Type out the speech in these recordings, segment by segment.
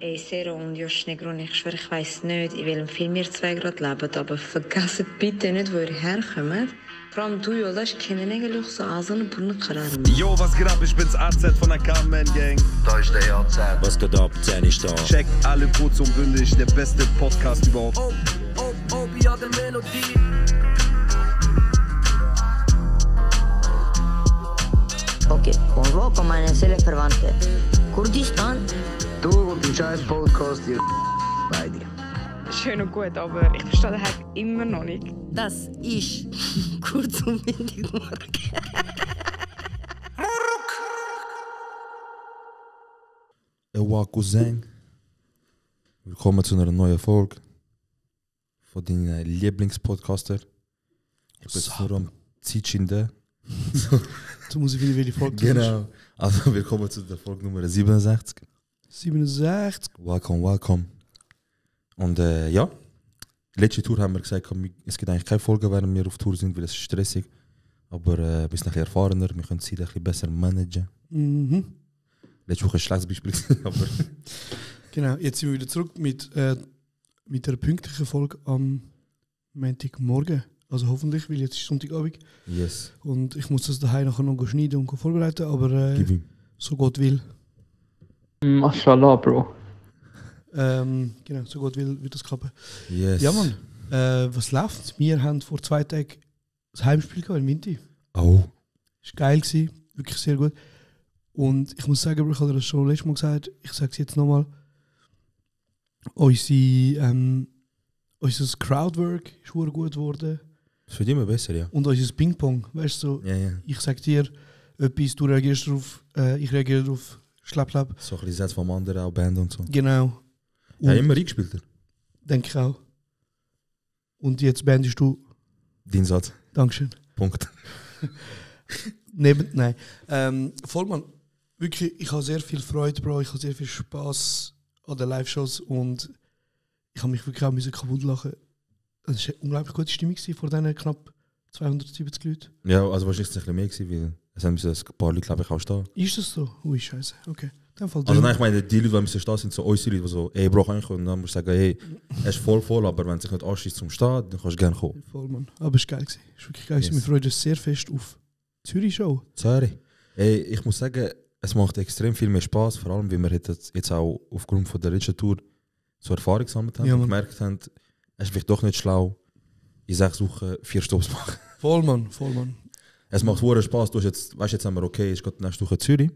Ey, Sero und Josh Negron, ich schwöre, ich weiss nicht, in welchem Film ihr zwei gerade lebt, aber vergesst bitte nicht, wo ihr herkommt. Vor allem du, Jolas, kennen eigentlich so einen Brunnenkarren. Yo, was geht ab? Ich bin's AZ von der Carmen Gang. Da ist der AZ. Was geht ab? 10 ist da. Checkt alle kurz und bündig, der beste Podcast überhaupt. Ja, der Melodie. Okay, convoco meine Seelenverwandte. Kurdistan? Du und dein scheiß Podcast, ihr beide. Schön und gut, aber ich verstehe den Hype immer noch nicht. Das ist kurz und windig morgen. Ewa Cousin. Willkommen zu einer neuen Folge von deinen Lieblingspodcaster. Ich bin jetzt nur am Zeitschinden. So muss ich wieder die Folge Genau. Also willkommen zu der Folge Nummer 67. 67. Welcome. Und ja, letzte Tour haben wir gesagt, es gibt eigentlich keine Folge, während wir auf Tour sind, weil es ist stressig. Aber wir sind ein bisschen erfahrener, wir können die Zeit ein bisschen besser managen. Mhm. Letzte Woche ein schlechtes Beispiel, aber... Genau, jetzt sind wir wieder zurück mit einer pünktlichen Folge am Montagmorgen. Also hoffentlich, weil jetzt ist Sonntagabend. Yes. Und ich muss das daheim nachher noch schneiden und vorbereiten, aber Gib ihm. so Gott will. Mashallah, Bro. Genau, so Gott will, wird das klappen. Yes. Ja, Mann. Was läuft? Wir haben vor 2 Tagen das Heimspiel gehabt in Minti. Oh. Das war geil, wirklich sehr gut. Und ich muss sagen, ich habe das schon letztes Mal gesagt, ich sage es jetzt nochmal. Unser Crowdwork ist sehr gut geworden. Das wird immer besser, ja. Und unser Ping-Pong, weißt du, so, Ja. ich sag dir etwas, du reagierst darauf, ich reagiere darauf, schlapp. So ein bisschen Sätze vom anderen, auch Band und so. Genau. Ja, immer eingespielt. Denke ich auch. Und jetzt bandest du. Dein Satz. Dankeschön. Punkt. Nein. Vollmann, wirklich, ich habe sehr viel Freude, Bro, ich habe sehr viel Spaß an den Live-Shows und ich habe mich wirklich auch kaputt lachen. Es war eine unglaublich gute Stimmung vor diesen knapp 270 Leuten. Ja, also wahrscheinlich ist es ein bisschen mehr gewesen, weil es haben ein paar Leute, glaube ich, auch stehen. Ist das so? Ui, scheiße. Okay. In dem Fall Also nein, ich meine, die Leute, die müssen stehen, sind so unsere Leute, die so, ey, Bro, kann ich kommen? Und dann musst du sagen, hey, es ist voll, aber wenn es sich nicht anschießt zum Stehen, dann kannst du gerne kommen. Voll, Mann. Aber es war geil. Es war wirklich geil. Yes. Wir freuen uns sehr fest auf die Zürich-Show. Sorry. Ey, ich muss sagen, es macht extrem viel mehr Spaß, vor allem, weil wir jetzt auch aufgrund von der letzten Tour so Erfahrung gesammelt haben Ja, und Mann. gemerkt haben, es ist vielleicht doch nicht schlau, in 6 Wochen 4 Stops zu machen. Voll, Mann. Es macht hohen Spaß. Jetzt haben wir, okay, es geht nächste Woche Zürich,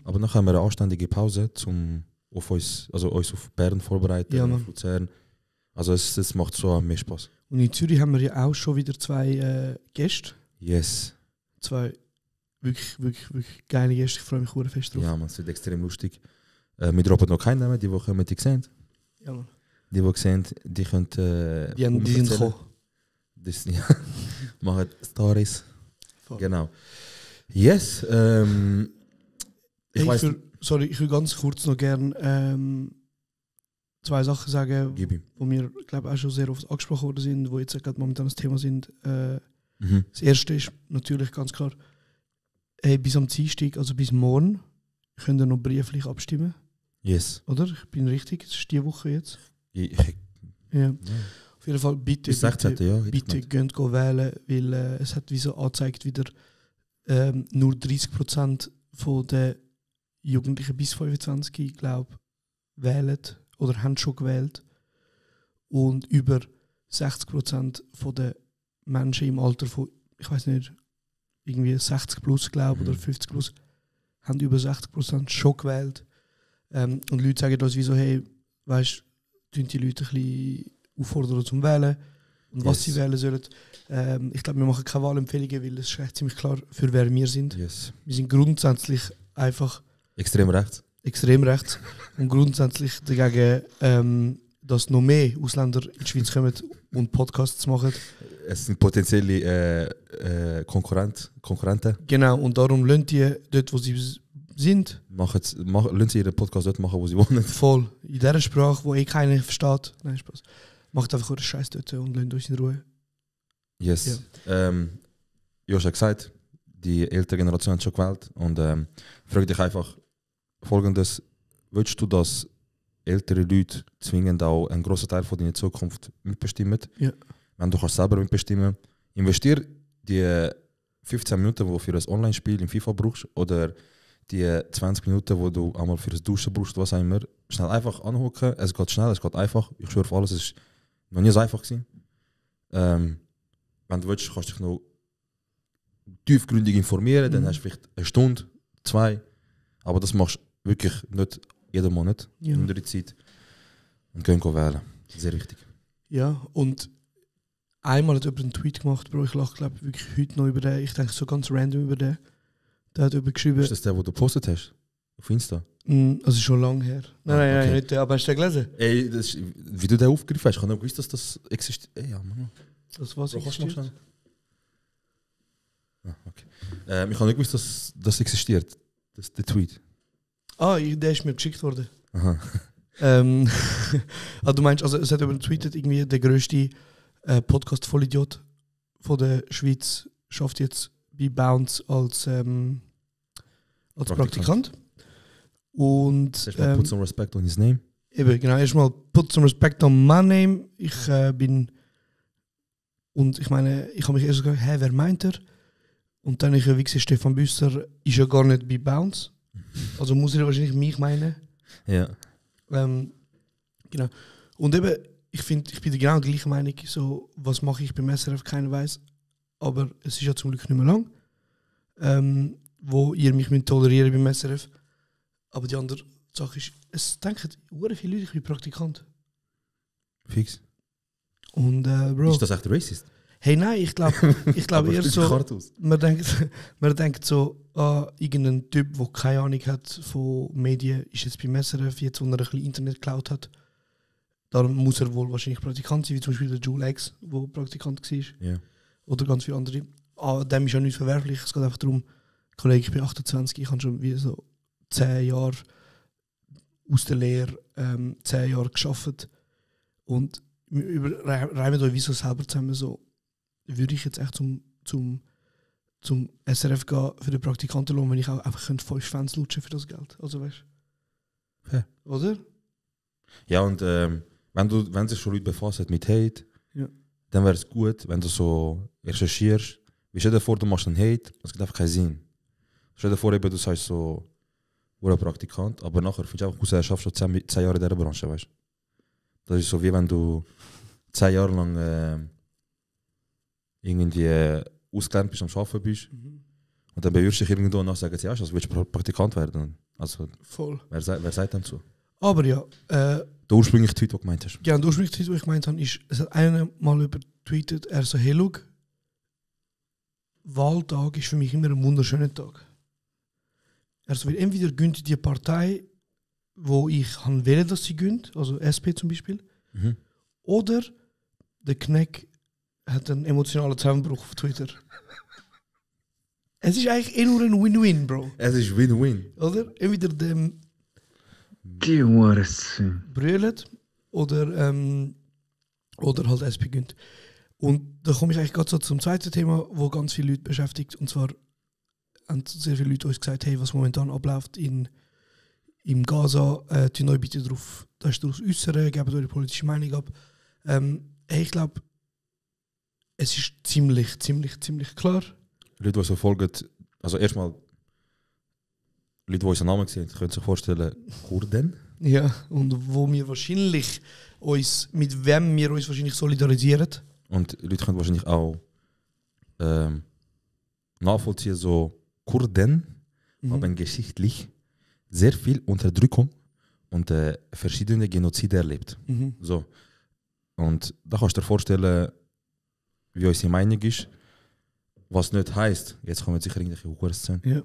aber dann haben wir eine anständige Pause, um uns auf Bern vorbereiten, Ja, auf Mann. Luzern. Also es macht so mehr Spaß. Und in Zürich haben wir ja auch schon wieder 2 Gäste. Yes. 2 wirklich geile Gäste. Ich freue mich sehr fest drauf. Ja, man, es wird extrem lustig. Wir droppen noch keinen Namen, die kommen, die sehen. Ja, Mann. Die sehen, die können Die sind gekommen. Das, ja, machen Stories. Voll. Genau. Yes. Ich weiß. Ich will ganz kurz noch gerne 2 Sachen sagen, Gib ihm. die mir glaube auch schon sehr oft angesprochen worden sind, die jetzt gerade momentan das Thema sind. Mhm. Das erste ist natürlich ganz klar, hey, bis am Dienstag, also bis morgen, könnt ihr noch brieflich abstimmen, Yes. oder? Ich bin richtig, es ist die Woche jetzt. Ich, Ja. Auf jeden Fall bitte, bis 16. ja. bitte geht wählen, weil es hat wie so angezeigt wieder nur 30% von den Jugendlichen bis 25, glaube wählen oder haben schon gewählt und über 60% von den Menschen im Alter von, ich weiß nicht, irgendwie 60 plus, glaube oder 50 plus, haben über 60% schon gewählt. Und Leute sagen uns wie so, hey, weißt du, die Leute ein bisschen auffordern zum Wählen und was sie wählen sollen. Ich glaube, wir machen keine Wahlempfehlungen, weil es ist echt ziemlich klar, für wer wir sind. Yes. Wir sind grundsätzlich einfach Extrem rechts. extrem rechts und grundsätzlich dagegen, dass noch mehr Ausländer in die Schweiz kommen und Podcasts machen. Es sind potenzielle Konkurrenten. Genau, und darum lassen die dort, wo sie sind, Lassen sie ihren Podcast dort machen, wo sie wohnen. voll in dieser Sprache, wo keiner versteht. Nein, Spaß. Macht einfach euren Scheiß dort und lasst uns in Ruhe. Yes. Josh hat gesagt, die ältere Generation hat schon gewählt und frag dich einfach Folgendes: Willst du, dass ältere Leute zwingend auch einen grossen Teil von deiner Zukunft mitbestimmen. Ja. Wenn du kannst selber mitbestimmen, investier die 15 Minuten, die du für ein Online-Spiel im FIFA brauchst, oder die 20 Minuten, die du einmal für das Duschen brauchst, was auch immer, schnell einfach anhocken. Es geht schnell, es geht einfach. Ich schwöre auf alles, es war noch nie so einfach gewesen. Wenn du willst, kannst du dich noch tiefgründig informieren, dann hast du vielleicht eine Stunde, 2, aber das machst du wirklich nicht jeden Monat in der Zeit. Und gehen wählen. Sehr wichtig. Ja, und einmal hat jemand einen Tweet gemacht, Bro, ich lache glaube wirklich heute noch über den, ich denke so ganz random über den. Der hat jemand geschrieben... Ist das der, den du gepostet hast? Auf Insta? Also schon lange her. Nein, nicht der, aber hast du den gelesen? Ey, das ist, wie du den aufgegriffen hast, ich habe nicht gewusst, dass das existiert. Ey, ja, Mann. Das was existiert? Okay. Ich habe nicht gewusst, dass das existiert. Das ist der Tweet. Der ist mir geschickt worden. Aha. Du meinst, also es hat jemand getweetet, irgendwie der grösste Podcast-Vollidiot von der Schweiz schafft jetzt bei Bounce als Praktikant. Und Put some respect on his name. Eben, genau, erstmal put some respect on my name. Ich bin... Und ich meine, ich habe mich erst gefragt, wer meint er? Und dann wie gesehen, Stefan Büsser ist ja gar nicht bei Bounce. Also muss er wahrscheinlich mich meinen. Ja. Genau. Und eben, ich finde, ich bin genau der gleichen Meinung, so, was mache ich beim SRF, keiner weiß. Aber es ist ja zum Glück nicht mehr lang, wo ihr mich tolerieren beim SRF. Aber die andere Sache ist, es denken sehr viele Leute, ich bin Praktikant. Fix. Und Bro... Ist das echt racist? Hey, nein, ich glaube eher so, man denkt so, irgendein Typ, der keine Ahnung hat von Medien, ist jetzt beim SRF, jetzt wo er ein bisschen Internet geklaut hat. Darum muss er wohl wahrscheinlich Praktikant sein, wie zum Beispiel der Jule X, der Praktikant war. Yeah. Oder ganz viele andere. Dem ist ja nichts verwerflich, es geht einfach darum, Kollege, ich bin 28, ich habe schon wie so 10 Jahre aus der Lehre, 10 Jahre gearbeitet. Und wir reimen euch wieso selber zusammen so, würde ich jetzt echt zum SRF gehen für den Praktikantenlohn, wenn ich auch einfach 5 Fans lutschen für das Geld. Also weißt du? Ja. Oder? Ja, und wenn sich schon Leute befassen mit Hate, dann wäre es gut, wenn du so recherchierst. Wie stell dir vor, du machst einen Hate, das gibt einfach keinen Sinn. Stell dir vor, eben, du sagst so, wo ein Praktikant, aber nachher findest du einfach, du schaffst schon 10 Jahre in dieser Branche, weißt du? Das ist so, wie wenn du 10 Jahre lang irgendwie ausgelernt bist, am Arbeiten bist. Und dann bewirbst du dich irgendwo und dann sagen sie, ja, also willst du Praktikant werden? Also, voll. Wer sagt dann so? Aber ja. Der ursprüngliche Tweet, den du gemeint hast. Ja, der ursprüngliche Tweet, den ich gemeint habe, ist, es hat einer mal übertweetet, er so, hey, look, Wahltag ist für mich immer ein wunderschöner Tag. Also, weil entweder gönnt die Partei, wo ich wähle, dass sie gönnt, also SP zum Beispiel, oder der Kneck hat einen emotionalen Zusammenbruch auf Twitter. Es ist eigentlich nur ein Win-Win, Bro. Es ist Win-Win. Oder? Entweder dem Die Hurensohn. brüllt oder halt SP gönnt. Und da komme ich eigentlich gerade so zum zweiten Thema, wo ganz viele Leute beschäftigt. Und zwar haben sehr viele Leute uns gesagt, hey, was momentan abläuft im Gaza, die neu bitte darauf äußern, gebt eure politische Meinung ab. Hey, ich glaube, es ist ziemlich klar. Leute, die so folgen, also erstmal, Leute, die unseren Namen sehen, können sich vorstellen, Kurden. Ja, und wo wir wahrscheinlich mit wem wir uns wahrscheinlich solidarisieren. Und Leute können wahrscheinlich auch nachvollziehen, so Kurden haben geschichtlich sehr viel Unterdrückung und verschiedene Genozide erlebt. So. Und da kannst du dir vorstellen, wie unsere Meinung ist, was nicht heisst, jetzt kommen sicher irgendwelche Hurenszenen,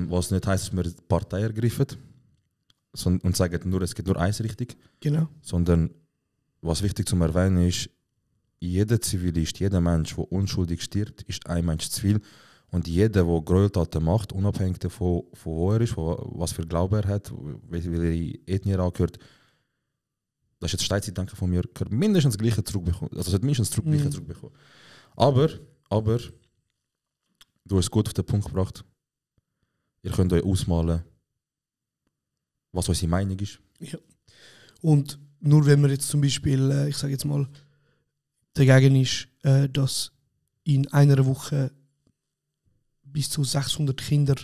was nicht heisst, dass wir die Partei ergreifen und sagen nur, es gibt nur eins richtig, genau. Sondern was wichtig zu erwähnen ist, jeder Zivilist, jeder Mensch, der unschuldig stirbt, ist ein Mensch zu viel. Und jeder, der Gräueltaten macht, unabhängig davon, von wo er ist, von was für Glaube er hat, welche Ethnie er angehört, das ist jetzt Steinzeitdenken von mir, kann mindestens das Gleiche zurückbekommen. Also hat mindestens das Gleiche zurückbekommen. Aber, du hast es gut auf den Punkt gebracht. Ihr könnt euch ausmalen, was unsere Meinung ist. Ja. Und nur wenn man jetzt zum Beispiel, ich sage jetzt mal, dagegen ist, dass in einer Woche bis zu 600 Kinder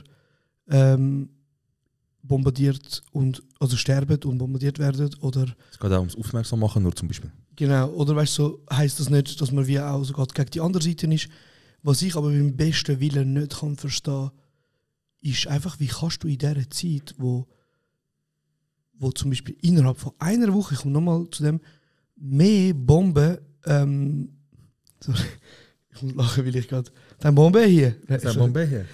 bombardiert und also sterben und bombardiert werden oder Es geht auch ums Aufmerksam machen, nur zum Beispiel. genau, oder weißt du, so heisst das nicht, dass man wie auch sogar gegen die andere Seite ist. Was ich aber beim besten Willen nicht kann verstehen, ist einfach, wie kannst du in dieser Zeit, wo zum Beispiel innerhalb von einer Woche, ich komme nochmal zu dem, mehr Bomben, sorry, ich muss lachen, weil ich gerade, eine Bombe hier. hier?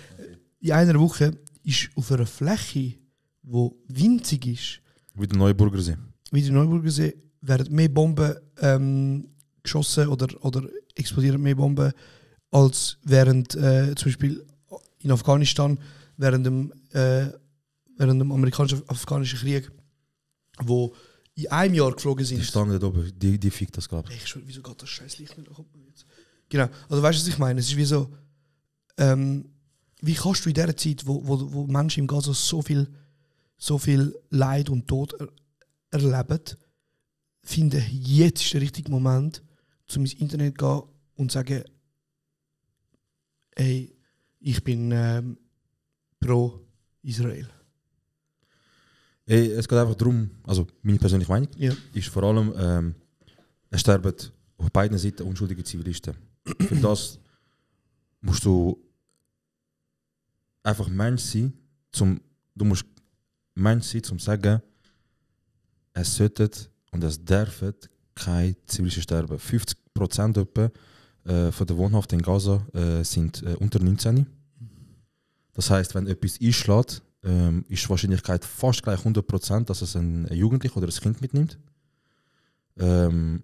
In einer Woche ist auf einer Fläche, die winzig ist, Wie der Neuburgersee. wie der Neuburgersee, werden mehr Bomben geschossen oder explodieren mehr Bomben als während zum Beispiel in Afghanistan während dem amerikanisch-afghanischen Krieg, wo in einem Jahr geflogen sind. Die Stange da oben, die fickt das, glaube ich. Wieso geht das scheiß Licht nicht? Genau, also weißt du, was ich meine? Es ist wie so, wie kannst du in dieser Zeit, wo Menschen im Gaza so viel Leid und Tod erleben, finden, jetzt ist der richtige Moment, um ins Internet zu gehen und zu sagen, hey, ich bin pro Israel. Es geht einfach darum, also meine persönliche Meinung Ja. ist vor allem, es sterben auf beiden Seiten unschuldige Zivilisten. Für das musst du einfach Mensch sein, du musst Mensch sein, um zu sagen, es sollte und es dürfen keine Zivilisten sterben. 50% etwa von der Wohnhaften in Gaza sind unter 19. Das heisst, wenn etwas einschlägt, ist die Wahrscheinlichkeit fast gleich 100%, dass es ein Jugendlicher oder ein Kind mitnimmt. Genau,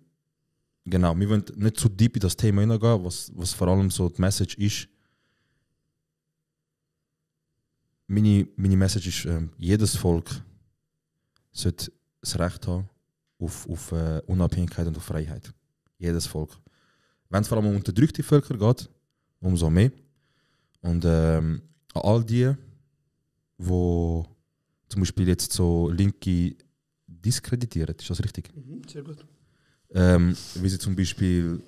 wir wollen nicht zu deep in das Thema hineingehen, was vor allem so die Message ist. Meine Message ist, jedes Volk sollte das Recht haben auf Unabhängigkeit und auf Freiheit. Jedes Volk. Wenn es vor allem um unterdrückte Völker geht, umso mehr. Und an all die zum Beispiel jetzt so Linke diskreditieren, ist das richtig? Sehr gut. Wie sie zum Beispiel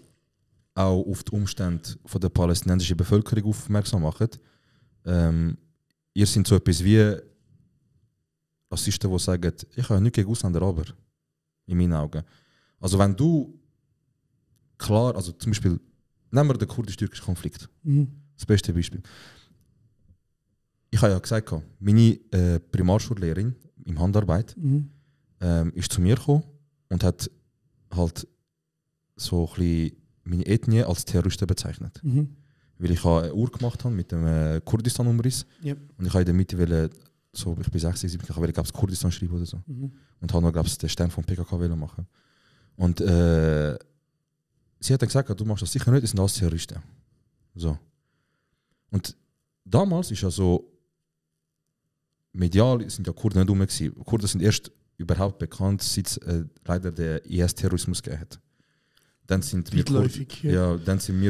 auch auf die Umstände von der palästinensischen Bevölkerung aufmerksam machen. Ihr seid so etwas wie Rassisten, die sagen, ich habe nichts gegen Ausländer, aber in meinen Augen. Also wenn du klar, also zum Beispiel, nehmen wir den kurdisch-türkischen Konflikt. Das beste Beispiel. Ich habe ja gesagt, meine Primarschullehrerin in Handarbeit ist zu mir gekommen und hat halt so ein bisschen meine Ethnie als Terroristen bezeichnet. Weil ich eine Uhr gemacht habe mit dem Kurdistan-Umriss. Yep. Und ich habe in der Mitte so, ich bin 6, 7, ich wollte glaube Kurdistan schreiben oder so. Und habe noch, glaube ich, den Stern vom PKK machen. Und sie hat dann gesagt, du machst das sicher nicht, das sind alles Terroristen. So. Und damals ist ja so, medial sind ja Kurden nicht rum gewesen. Kurden sind erst überhaupt bekannt, seit es leider der IS-Terrorismus gegeben hat. Dann sind wir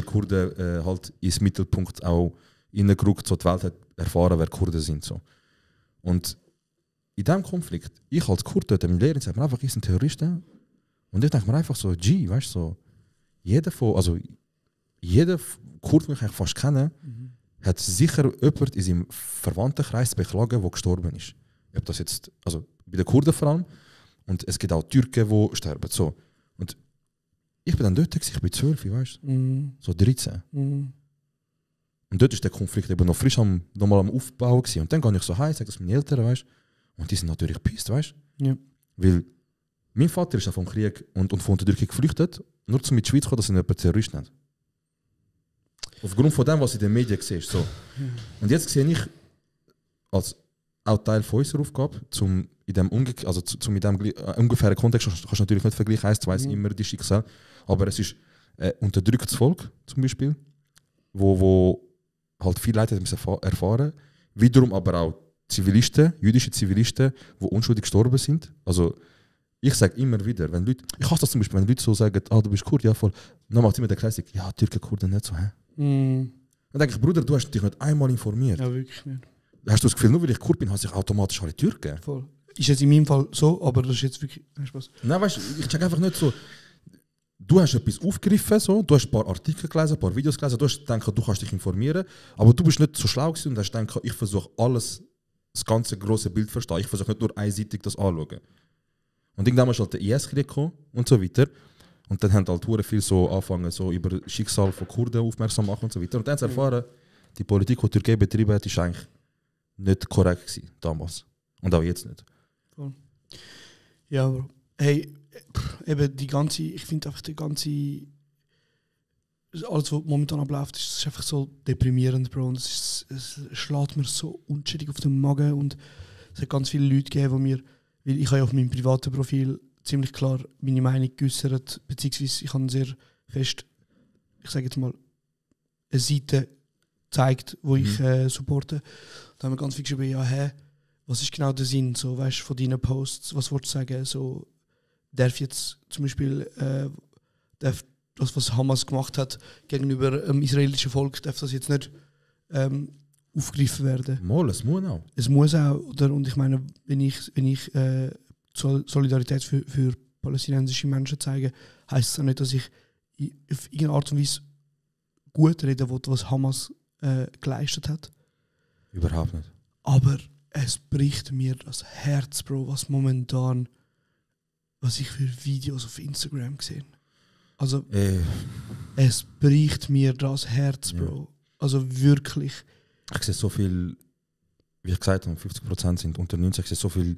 Kurden halt ins Mittelpunkt auch reingerückt, so die Welt hat erfahren, wer Kurden sind. So. Und in diesem Konflikt, ich als Kurde, der Lehrer sagt mir einfach, ich sind Terroristen. Und ich denke mir einfach so, weißt du, so, jeder Kurd, den ich eigentlich fast kenne, hat sicher jemand in seinem Verwandtenkreis beklagen, der gestorben ist. Ob das jetzt, also bei den Kurden vor allem, und es gibt auch Türken, die sterben. So. Und ich bin dann dort, ich bin 12, weißt du? So 13. Und dort ist der Konflikt eben noch frisch nochmal am Aufbau gewesen. Und dann gehe ich so heim, sage das meinen Eltern, weißt du? Und die sind natürlich pisst, weißt du? Ja. Weil mein Vater ist ja vom Krieg und von Unterdrückung geflüchtet, nur um in die Schweiz zu kommen, dass er nicht Terroristen hat. Aufgrund von dem, was in den Medien siehst. So. Und jetzt sehe ich als auch Teil von unserer Aufgabe, in dem ungefähren Kontext, kannst du natürlich nicht vergleichen, 1 zu 1 immer die Schicksal, aber es ist ein unterdrücktes Volk zum Beispiel, wo halt viel Leid erfahren, wiederum aber auch Zivilisten, jüdische Zivilisten, die unschuldig gestorben sind. Also ich sage immer wieder, wenn Leute, ich hasse das zum Beispiel, wenn Leute so sagen, du bist Kurd, ja voll, dann macht immer der Kreis, ja, Türken, Kurden nicht so, hä? Dann denke ich, Bruder, du hast dich nicht einmal informiert. Ja, wirklich nicht. Hast du das Gefühl, nur weil ich Kurd bin, hasse ich automatisch alle Türken? Voll. Ist jetzt in meinem Fall so, aber das ist jetzt wirklich Spaß. Nein, weißt du, ich check einfach nicht so. Du hast etwas aufgegriffen, so, du hast ein paar Artikel gelesen, ein paar Videos gelesen, du hast gedacht, du kannst dich informieren, aber du bist nicht so schlau gewesen und hast gedacht, ich versuche alles, das ganze große Bild zu verstehen. Ich versuche nicht nur einseitig das anzuschauen. Und irgendwann ist halt der IS-Krieg gekommen und so weiter. Und dann haben halt hure viel so angefangen, so über das Schicksal von Kurden aufmerksam machen und so weiter. Und dann haben sie erfahren, die Politik, die Türkei betrieben hat, ist eigentlich nicht korrekt gewesen, damals. Und auch jetzt nicht. Ja, Bro. Hey, eben die ganze, ich finde einfach die ganze, alles was momentan abläuft, ist einfach so deprimierend, Bro. Und es schlägt mir so unschädlich auf den Magen und es hat ganz viele Leute gegeben, die mir, weil ich habe ja auf meinem privaten Profil ziemlich klar meine Meinung geäußert, beziehungsweise ich habe sehr fest, ich sage jetzt mal, eine Seite gezeigt, wo ich supporte. Da haben wir ganz viel geschrieben, ja, was ist genau der Sinn, so, weißt, von deinen Posts, was wolltest du sagen, so, darf jetzt zum Beispiel darf das, was Hamas gemacht hat gegenüber dem israelischen Volk, darf das jetzt nicht aufgegriffen werden. Mal, es muss auch. Es muss auch, oder? Und ich meine, wenn ich Solidarität für palästinensische Menschen zeige, heisst es auch nicht, dass ich auf irgendeine Art und Weise gut reden will, was Hamas geleistet hat. Überhaupt nicht. Aber es bricht mir das Herz, Bro, was ich für Videos auf Instagram gesehen. Also, es bricht mir das Herz, Bro. Ja. Also wirklich. Ich sehe so viel, wie ich gesagt habe, 50% sind unter 90, ich sehe so viel.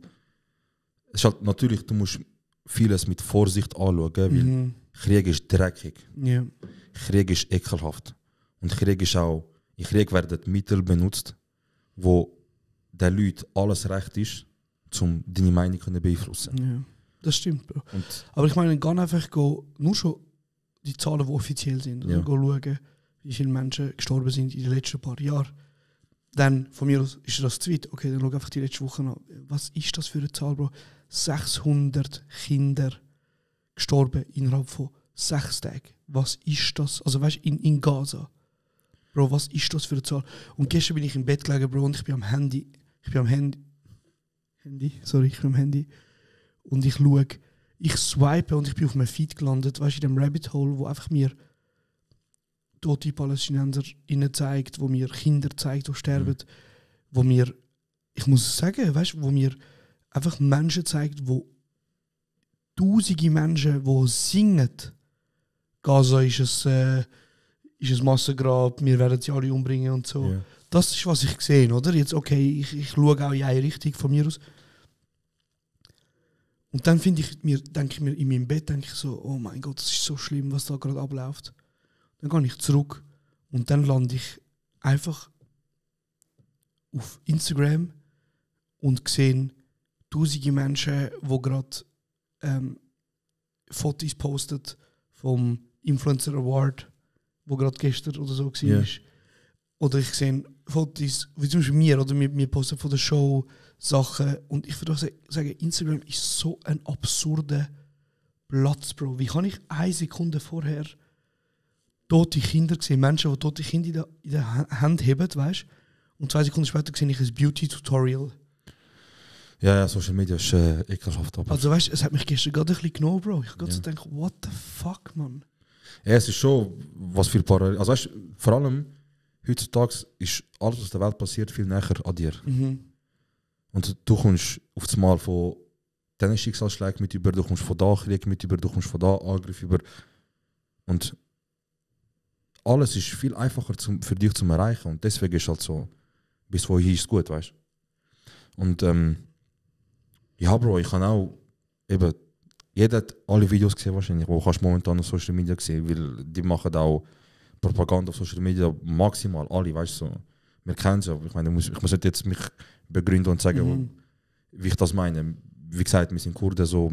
Es ist halt natürlich, du musst vieles mit Vorsicht anschauen, weil Krieg ist dreckig. Ja. Krieg ist ekelhaft. Und Krieg ist auch, in Krieg werden Mittel benutzt, wo den Leuten alles recht ist, um deine Meinung zu beeinflussen. Ja, das stimmt, Bro. Aber ich meine, gar einfach nur schon die Zahlen, die offiziell sind, oder schauen, wie viele Menschen gestorben sind in den letzten paar Jahren. Dann, von mir aus, ist das zu weit. Okay, dann schau einfach die letzten Wochen an. Was ist das für eine Zahl, Bro? 600 Kinder gestorben innerhalb von 6 Tagen. Was ist das? Also weißt du, in Gaza. Bro, was ist das für eine Zahl? Und gestern bin ich im Bett gelegen, Bro, und ich bin am Handy. Und ich schaue, ich swipe und ich bin auf einem Feed gelandet, weißt du, in dem Rabbit Hole, wo einfach mir tote Palästinenser zeigt, wo mir Kinder zeigt, die sterben, wo mir, ich muss sagen, weißt du, wo mir einfach Menschen zeigt, wo tausende Menschen, die singen, Gaza ist ein Massengrab, wir werden sie alle umbringen und so. Yeah. Das ist, was ich sehe, oder? Jetzt, okay, ich schaue auch in eine Richtung von mir aus. Und dann denke ich mir in meinem Bett, so, oh mein Gott, das ist so schlimm, was da gerade abläuft. Dann gehe ich zurück und dann lande ich einfach auf Instagram und sehe tausende Menschen, die gerade Fotos posten vom Influencer Award, wo gerade gestern oder so war. Yeah. Oder ich sehe Fotos, wie zum Beispiel mir, oder wir posten von der Show Sachen. Und ich würde auch sagen, Instagram ist so ein absurder Platz, Bro. Wie kann ich 1 Sekunde vorher tote Kinder sehen, Menschen, die tote Kinder in der Hand haben, weißt du? Und 2 Sekunden später sehe ich ein Beauty-Tutorial. Ja, Social Media ist ekelhaft. Also weißt du, es hat mich gestern gerade ein bisschen genommen, Bro. Ich habe gerade so gedacht, what the fuck, man? Ja, es ist schon, was für Parallel. Also weißt du, vor allem heutzutage ist alles, was in der Welt passiert, viel näher an dir. Und du kommst auf das Mal von diesen Schicksalsschlägen mit über, du kommst von da Krieg mit über, du kommst von da Angriff über. Und alles ist viel einfacher für dich zu erreichen. Und deswegen ist halt so, bis wohin ist es gut, weißt du? Und ja, Bro, ich kann auch eben, jeder hat alle Videos gesehen wahrscheinlich, wo kannst du momentan auf Social Media sehen, weil die machen auch Propaganda auf Social Media maximal alle, weißt du, so. Wir kennen es ja, ich meine, ich muss nicht jetzt mich begründen und sagen, wie ich das meine. Wie gesagt, wir sind Kurden, so,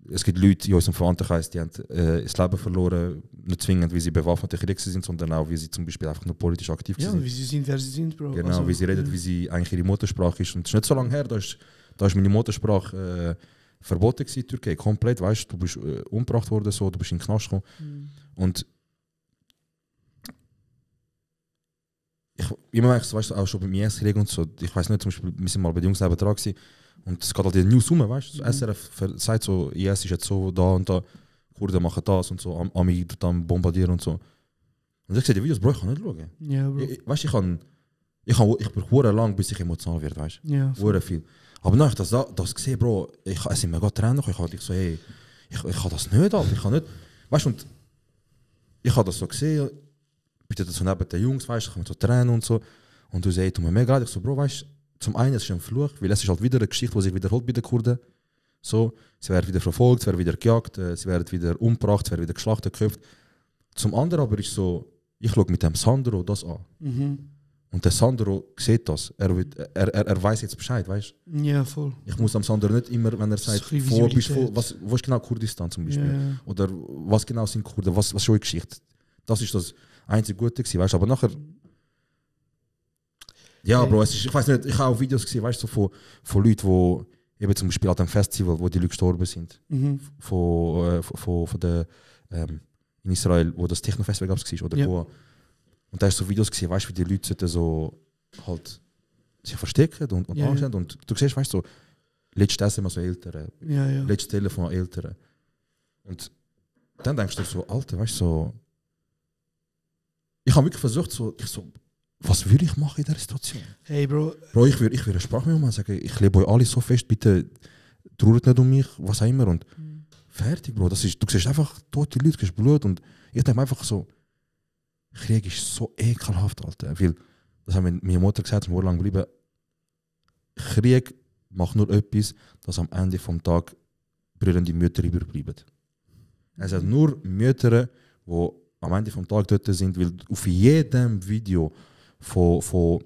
es gibt Leute in unserem Verwandtenkreis, die haben das Leben verloren, nicht zwingend, wie sie bewaffnete Krieger sind, sondern auch, wie sie zum Beispiel einfach nur politisch aktiv sind. Ja, wie sie sind, wer sie sind, Bro. Genau, also, wie sie reden, wie sie eigentlich ihre Muttersprache ist. Und es ist nicht so lange her, da ist meine Muttersprache verboten gewesen in Türkei, komplett, weißt du, bist umgebracht worden, so, du bist in den Knast gekommen. Und ich merke es, weißt du, auch schon beim IS-Krieg und so, ich weiß nicht, zum Beispiel, wir sind mal bei den Jungs nebenan gewesen, Und es geht halt in die News rum, weißt du? Das SRF sagt so, IS ist jetzt so da und da, Kurden machen das und so, Ami dann bombardieren und so. Und ich sehe die Videos, Bro, ich kann nicht schauen. Ja, Bro. Weißt du, ich brauche lang, bis ich emotional werde, weißt du? Ja. Hure viel. Aber nachdem ich das gesehen, Bro, es sind mir gerade Tränen gekommen. Ich so, hey, ich kann das nicht, Alter. Ich kann nicht. Weißt du, und ich habe das so gesehen, bitte so neben den Jungs, weißt du, ich komme so Tränen und so. Und du sagst, tut mir mega leid. Ich so, Bro, weißt du, zum einen ist es ein Fluch, weil es ist halt wieder eine Geschichte, die sich wiederholt bei den Kurden. So, sie werden wieder verfolgt, sie werden wieder gejagt, sie werden wieder umgebracht, sie werden wieder geschlachtet, geköpft. Zum anderen aber ist so, ich schaue mit dem Sandro das an. Und der Sandro sieht das. Er weiß jetzt Bescheid, weißt du? Ja, voll. Ich muss am Sandro nicht immer, wenn er sagt, wo ist genau Kurdistan zum Beispiel? Ja. Oder was genau sind Kurden, was ist schon eine Geschichte? Das ist das einzige Gute gewesen, weißt du? Aber nachher. Ja, Bro, ich weiß nicht, ich habe auch Videos gesehen, weißt du, so von Leuten, die eben zum Beispiel an dem Festival, wo die Leute gestorben sind. Von der in Israel, wo das Techno-Festival gab es, oder wo. Und da hast du so Videos gesehen, weißt du, wie die Leute so halt sich verstecken und anstellen. Und du siehst, weißt du, so, letztes Essen immer so Ältere, letztes Telefon Ältere. Und dann denkst du so, Alter, weißt du, so. Ich habe wirklich versucht, was würde ich machen in dieser Situation? Hey, Bro. Bro, ich würde eine Sprachmemo machen, sagen, ich lebe euch alle so fest, bitte trauert nicht um mich, was auch immer. Und fertig, Bro. Du siehst einfach tote Leute, du siehst Blut. Und ich denke einfach so, Krieg ist so ekelhaft, Alter. Weil, das haben meine Mutter gesagt, wir lang bleiben. Krieg macht nur etwas, dass am Ende des Tages brüllende Mütter überbleiben. Es sind nur Mütter, die am Ende des Tages dort sind, weil auf jedem Video also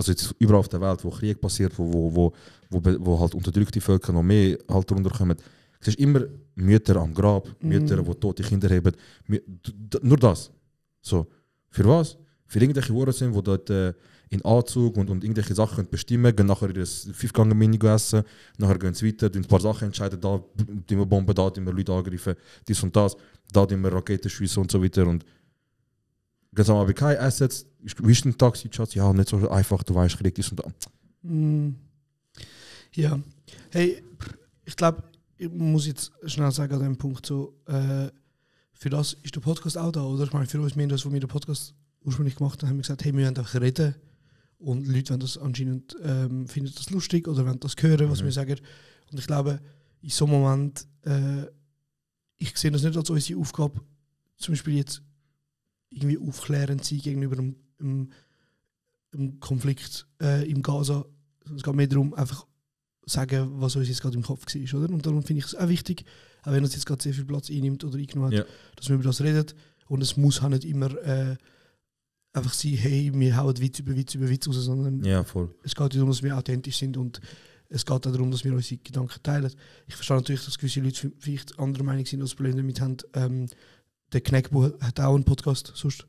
jetzt überall auf der Welt, wo Krieg passiert, wo halt unterdrückte Völker noch mehr halt runterkommen, siehst du immer Mütter am Grab, Mütter, die tote Kinder haben. Nur das. So, für was? Für irgendwelche Uhren sind, die dort in Anzug und irgendwelche Sachen bestimmen, gehen nachher das 5-Gang-Mini essen, nachher gehen sie weiter, ein paar Sachen entscheiden, da die wir bomben, da die wir Leute angreifen, dies und das, da die wir Raketen schiessen und so weiter. Und gehen sie aber keine Assets, wie ist ein Taxi, Schatz? Ja, nicht so einfach, du weißt, Krieg dies und das. Ja, hey, ich glaube, ich muss jetzt schnell sagen an dem Punkt so, für das ist der Podcast auch da, oder? Ich meine, für uns, wir das, wo wir den Podcast ursprünglich gemacht haben, haben wir gesagt, hey, wir wollen einfach reden und Leute wollen das anscheinend finden das lustig oder wollen das hören, was wir sagen. Und ich glaube, in so einem Moment, ich sehe das nicht als unsere Aufgabe, zum Beispiel jetzt irgendwie aufklärend sein gegenüber einem Konflikt im Gaza. Es geht mehr darum, einfach sagen, was uns jetzt gerade im Kopf war, oder? Und darum finde ich es auch wichtig, auch wenn es jetzt gerade sehr viel Platz einnimmt oder eingenommen hat, dass wir über das reden. Und es muss auch nicht immer einfach sein, hey, wir hauen Witz über Witz raus, sondern es geht darum, dass wir authentisch sind und es geht auch darum, dass wir unsere Gedanken teilen. Ich verstehe natürlich, dass gewisse Leute vielleicht anderer Meinung sind, als das Problem damit haben. Der Kneckbo hat auch einen Podcast, sonst.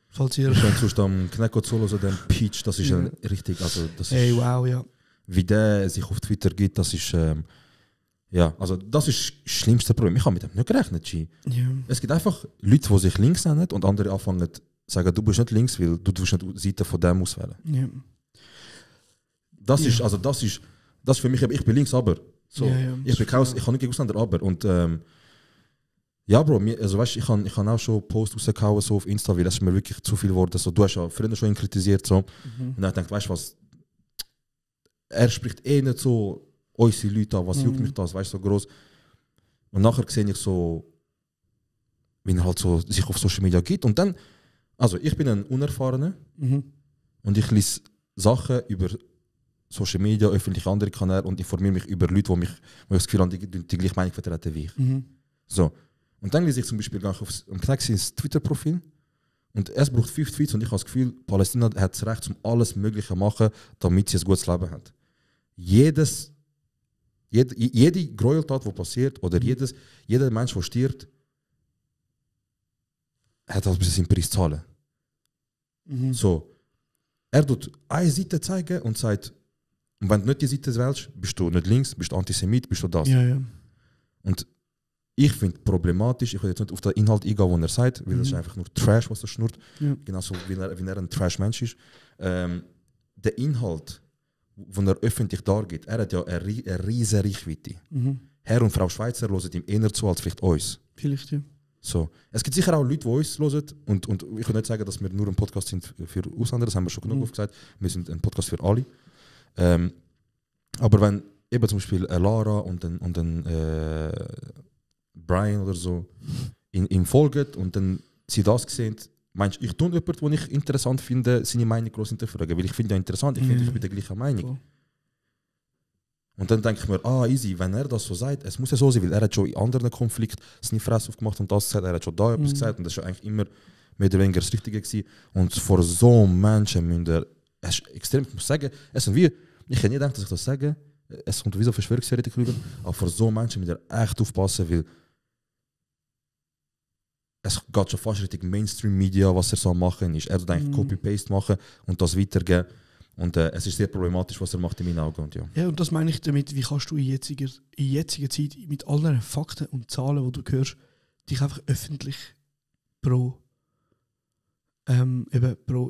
Falls ihr... Sonst am Knecko Zolo, so den Peach, das ist ja richtig, also das hey, ist... wow, ja. Wie der sich auf Twitter gibt, das ist also das ist das schlimmste Problem. Ich habe mit dem nicht gerechnet, G. Ja. Es gibt einfach Leute, die sich links nennen und andere anfangen zu sagen, du bist nicht links, weil du willst nicht die Seite von dem auswählen. Ja. Das ist für mich, ich bin links, aber so, ich kann nicht auseinander, aber und ja, Bro, also weißt, ich kann auch schon Posts rausgehauen so auf Insta, weil das ist mir wirklich zu viel geworden. So, du hast ja früher schon ihn kritisiert so. Und dann denkt, weißt du was? Er spricht nicht so unsere Leute an, was juckt mich das, weißt du, so groß. Und nachher sehe ich so, wie er halt so sich auf Social Media gibt. Und dann, also ich bin ein Unerfahrener und ich lese Sachen über Social Media, öffentliche andere Kanäle und informiere mich über Leute, wo ich das Gefühl habe, die gleiche Meinung vertreten wie ich. So. Und dann lese ich zum Beispiel am Knecksis Twitter-Profil und es braucht 5 Tweets und ich habe das Gefühl, Palästina hat das Recht, um alles Mögliche zu machen, damit sie ein gutes Leben hat. Jede Gräueltat, die passiert, oder jeder Mensch, der stirbt, hat halt seinen Preis zahlen. So. Er tut eine Seite zeigen und sagt, und wenn du nicht die Seite wählst, bist du nicht links, bist du Antisemit, bist du das. Ja. Und ich finde es problematisch, ich will jetzt nicht auf den Inhalt eingehen, den er sagt, weil das ist einfach nur Trash, was er schnurrt. Ja. Genauso wie er ein Trash-Mensch ist. Der Inhalt, wo er öffentlich dargeht. Er hat ja eine riesige Reichweite. Herr und Frau Schweizer hören ihm eher zu als vielleicht uns. Vielleicht, ja. So. Es gibt sicher auch Leute, die uns hören. Und ich kann nicht sagen, dass wir nur ein Podcast sind für Ausländer, das haben wir schon genug oft gesagt. Wir sind ein Podcast für alle. Aber wenn eben zum Beispiel Lara und ein Brian oder so ihm folgen und dann sie das sehen, meinst du, ich tue jemanden, den ich interessant finde, seine Meinung groß hinterfragen? Weil ich finde ja interessant, ich finde, ich bin der gleichen Meinung. Cool. Und dann denke ich mir, easy, wenn er das so sagt, es muss ja so sein, weil er hat schon in anderen Konflikten seine Fresse aufgemacht und das gesagt, er hat schon da etwas gesagt und das war eigentlich immer mehr oder weniger das Richtige gewesen. Und vor so Menschen müssen es ist extrem, ich muss sagen, es sind wie, ich hätte nie gedacht, dass ich das sage, es kommt wie so Verschwörungstheoretiker rüber, aber vor so Menschen müssen wir echt aufpassen, weil es geht schon fast Richtung Mainstream-Media, was er so machen ist. Er soll eigentlich Copy-Paste machen und das weitergeben. Und es ist sehr problematisch, was er macht in meinen Augen. Und ja, und das meine ich damit, wie kannst du in jetziger Zeit mit allen Fakten und Zahlen, die du hörst, dich einfach öffentlich pro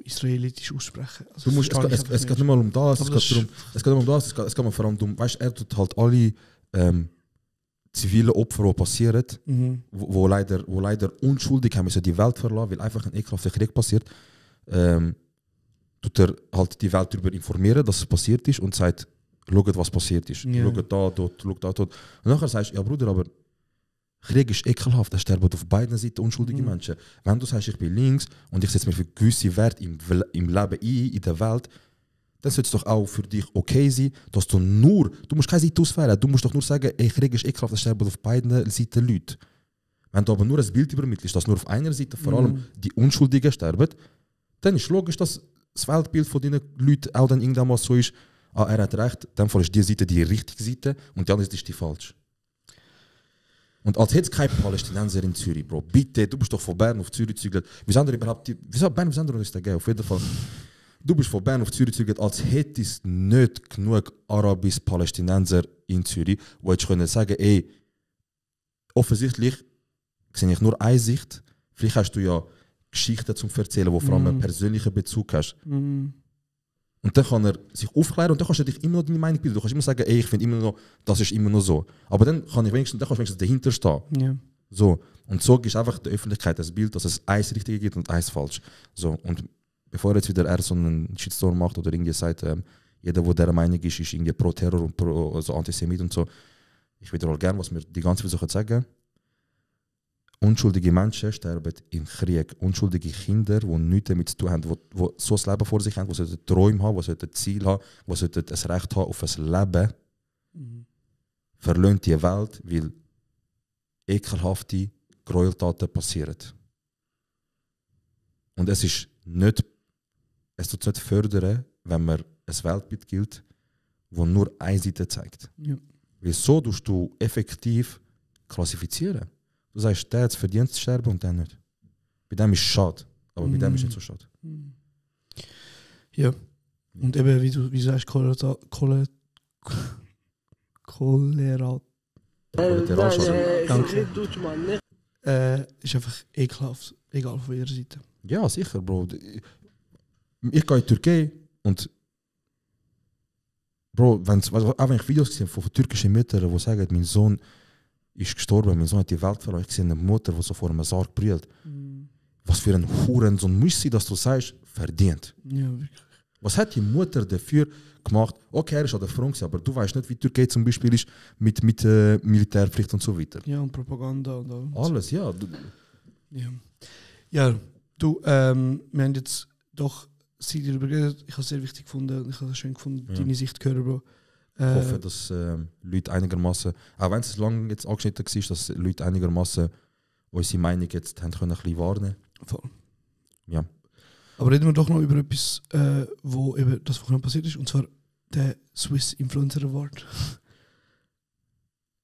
israelitisch aussprechen. Also du musst, es geht nicht mal um das, es geht mal vor allem um, weißt, er tut halt alle zivile Opfer, die passieren, wo leider unschuldig haben müssen die Welt verlassen, weil einfach ein ekelhafter Krieg passiert, tut er halt die Welt darüber informieren, dass es passiert ist und sagt, schaut, was passiert ist. Ja. Schaut da, dort, schaut da, dort. Und nachher sagst du, ja Bruder, aber Krieg ist ekelhaft, es sterben auf beiden Seiten unschuldige Menschen. Wenn du sagst, ich bin links und ich setze mir für gewisse Werte im Leben ein, in der Welt, dann sollte es doch auch für dich okay sein, dass du musst keine Seite auswählen, du musst doch nur sagen, Krieg ist ekelhaft, es sterben auf beiden Seiten Leute. Wenn du aber nur ein Bild übermittelst, dass nur auf einer Seite vor allem die Unschuldigen sterben, dann ist logisch, dass das Weltbild von diesen Leuten auch dann irgendwann mal so ist, er hat recht, in dem Fall ist die Seite die richtige Seite und die andere Seite ist die falsch. Und als hätte es kein Palästinenser in Zürich, Bro. Bitte, du bist doch von Bern auf Zürich gezügelt. Wie sind wir überhaupt, Bern ist der auf jeden Fall. Du bist von Bern auf Zürich gezügelt, als hätte es nicht genug Arabisch-Palästinenser in Zürich, wo jetzt können sagen, offensichtlich sehe ich nur eine Sicht. Vielleicht hast du ja Geschichten zum Erzählen, wo vor allem einen persönlichen Bezug hast. Und dann kann er sich aufklären und dann kannst du dich immer noch deine Meinung bilden. Du kannst immer sagen, ich finde immer noch, das ist immer noch so. Aber dann kannst du wenigstens dahinter stehen. Ja. So. Und so ist einfach der Öffentlichkeit das Bild, dass es eins Richtige gibt und eins falsch. So. Und bevor jetzt wieder so einen Shitstorm macht oder irgendwie sagt, jeder, der dieser Meinung ist irgendwie pro Terror und pro so Antisemit und so, ich wiederhole gerne, was wir die ganze Zeit sagen. Unschuldige Menschen sterben im Krieg. Unschuldige Kinder, die nichts damit zu tun haben, die so ein Leben vor sich haben, die Träume haben, die Ziel haben, die ein Recht haben auf ein Leben, verlassen die Welt, weil ekelhafte Gräueltaten passieren. Und es tut nicht fördern, wenn man ein Weltbild gilt, das nur eine Seite zeigt. Ja. Wieso tust du effektiv klassifizieren? Du sagst, der hat es verdient zu sterben und der nicht. Bei dem ist es schade, aber bei dem ist es nicht so schade. Ja. Und eben, wie du sagst, Danke. Ist einfach ekelhaft, egal von ihrer Seite. Ja, sicher, Bro. Ich gehe in die Türkei und Bro, auch wenn ich Videos gesehen von türkischen Müttern, die sagen, mein Sohn ist gestorben, mein Sohn hat die Welt verloren. Ich sehe eine Mutter, die so vor einem Sarg brüllt. Was für ein Hurensohn muss sie, dass du sagst, verdient. Ja, wirklich. Was hat die Mutter dafür gemacht? Okay, er ist an der Front, aber du weißt nicht, wie die Türkei zum Beispiel ist mit Militärpflicht und so weiter. Ja, und Propaganda und alles. Ja. Ja, du, wir haben jetzt doch sie darüber geredet. Ich habe es sehr wichtig gefunden, ich habe es schön gefunden, deine Sicht zu hören, Bro. Ich hoffe, dass Leute einigermaßen, auch wenn es lange jetzt angeschnitten war, dass Leute einigermaßen unsere Meinung jetzt haben können, ein bisschen wahrnehmen. Voll. Ja. Aber reden wir doch noch über etwas, wo eben das Wochenende passiert ist, und zwar der Swiss Influencer Award.